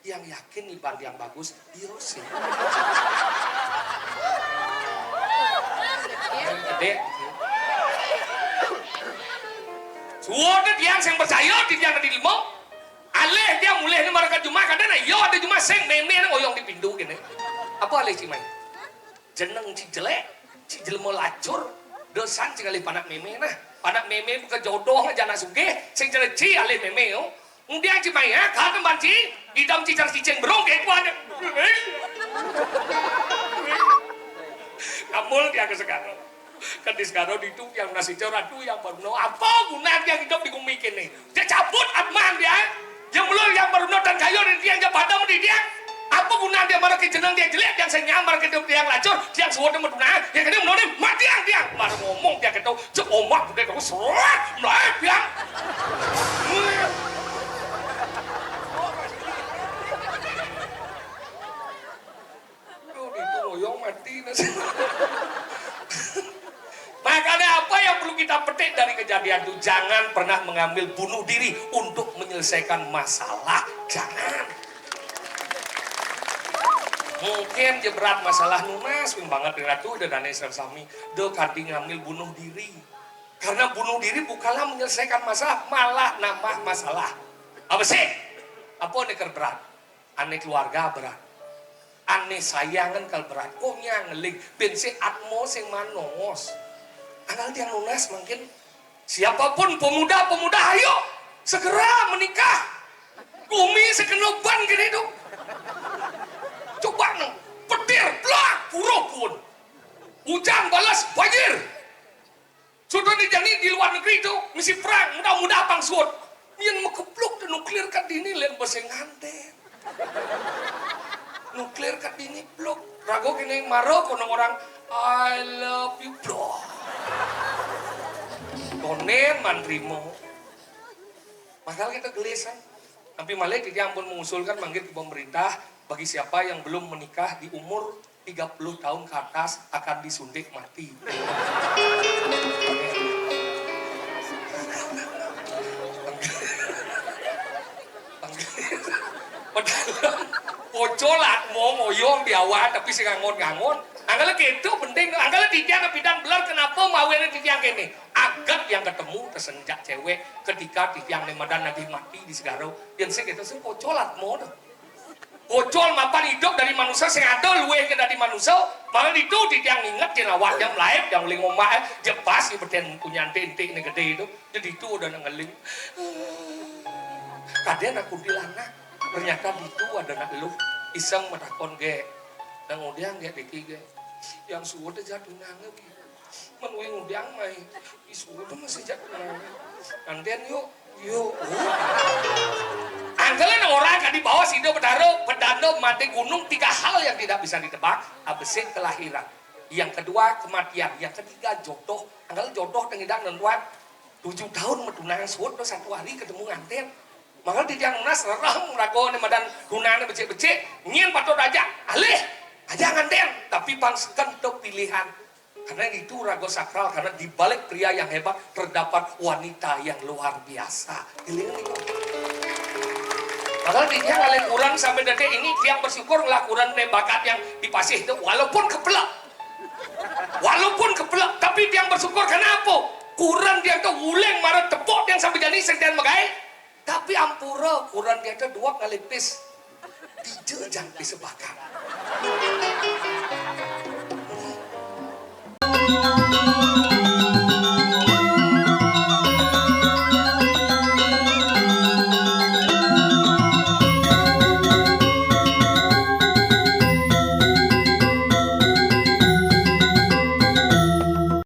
Yang yakin iban yang bagus, iya sih. Gedé. Suwud tiang sing percaya, tiang di lima. Alih tiang mulih ni maraka jumah, kadang nah, iya ada jumah sing mémé nang oyong di pintu kéné. Apa alih cimai? Jeneng ci jelék, ci jelema lacur, dosan ci ngalih panak mémé nah. Panak mémé bukan jodoh aja anak sugih, sing jelék ci alih mémé yo. Kemudian ci maya, kan temban ci, idam ci car cicing berong kayak kuan. Amul dia ke sekarang. Kan di sekarang itu yang nasi cor, aduh, yang baru no. Apa guna dia hidup di bumi kini? Dia cabut atman dia. Yang belum yang baru no dan kayu dan dia yang padam di dia. Apa guna dia marah ke jeneng dia jelék, yang senyam marah ke dia yang lacur, dia yang suwud sama duna, yang kena menurut mati yang dia. Marah ngomong dia kata, cek omak udah kamu surat, mulai dia. Aduh, itu ngoyong mati nasi. Makanya apa yang perlu kita petik dari kejadian itu? Jangan pernah mengambil bunuh diri untuk menyelesaikan masalah. Jangan. Mungkin je berat masalah nunas, pun banget di ratu, udah dana Islam sami. Do kanti ngambil bunuh diri. Karena bunuh diri bukanlah menyelesaikan masalah, malah nambah masalah. Apa sih? Apa nih ker berat? Ané keluarga berat. Ané sayangan kal berat. Kok nyangeling? Bén sing atmo sing manongos. Anggal tiang nunas mungkin. Siapapun pemuda-pemuda, ayo segera menikah. Bumi sekena ban gini tuh. Coba no. Petir, blak, buruh pun. Hujan balas banjir. Sudah nih jani di luar negeri itu misi perang, mudah-mudah abang suud. Yang mekepluk dan nuklir kat dini lain besengan deh. Nuklir kat dini blok. Rago kini maro kono orang, "I love you, bro." Konen manrimo. Makanya kita gelisah. Tapi malah dia ampun mengusulkan manggil ke pemerintah bagi siapa yang belum menikah di umur tiga puluh tahun ke atas akan disuntik mati. Padahal ojo lah mau ngoyong di awal tapi sing ngangon-ngangon. Angkala gitu penting, angkala titiang pidan belar kenapa mawene titiang kene. Agat yang ketemu tersenjak cewek ketika titiang nemadan lagi mati di Segaro. Yang sing gitu sing ojo lah mau tuh. Bocol mapan idup dadi manusa sing ada luwih ke dadi manusa, malah ditu titiang inget yen awak jam laib jam ling omak, eh, jepas di beten punyan tintik ne gedé to. Dadi ditu ada nak ngeling. Kadén nak kuntilanak. Ternyata ditu ada nak eluh. Iseng matakon, "Gek. Nang undiang gek diki gek. Yang suud aja tunange, Bi." Menuhi ngudiang mai. Isuh itu masih jak kenal. Nantian yuk. Yuk. Angkala nang orang kadi bawa sida Betara, pedanda mati gunung, tiga hal yang tidak bisa ditebak, abesik kelahiran. Yang kedua kematian, yang ketiga jodoh. Angkala jodoh tengidang nentuan tujuh tahun metunang suud satu hari ketemu nganten. Maka di tiang nunas rerah meraga ne madan tunane becik-becik, nyin patut aja alih aja nganten, tapi pang seken tu pilihan. Karena itu raga sakral, karena di balik pria yang hebat terdapat wanita yang luar biasa. Giling niku. Padahal di tiang alih kurang sampai detik ini, tiang bersyukur ngelah kurang ne bakat yang dipasih itu, walaupun kepelak. Walaupun kepelak, tapi tiang bersyukur. Kenapa? Kurang tiang tu uling mara tepuk tiang sampai jani sing tiang megai. Tapi ampura kurang tiang tu dua kali pis. Dija jang pis bakal.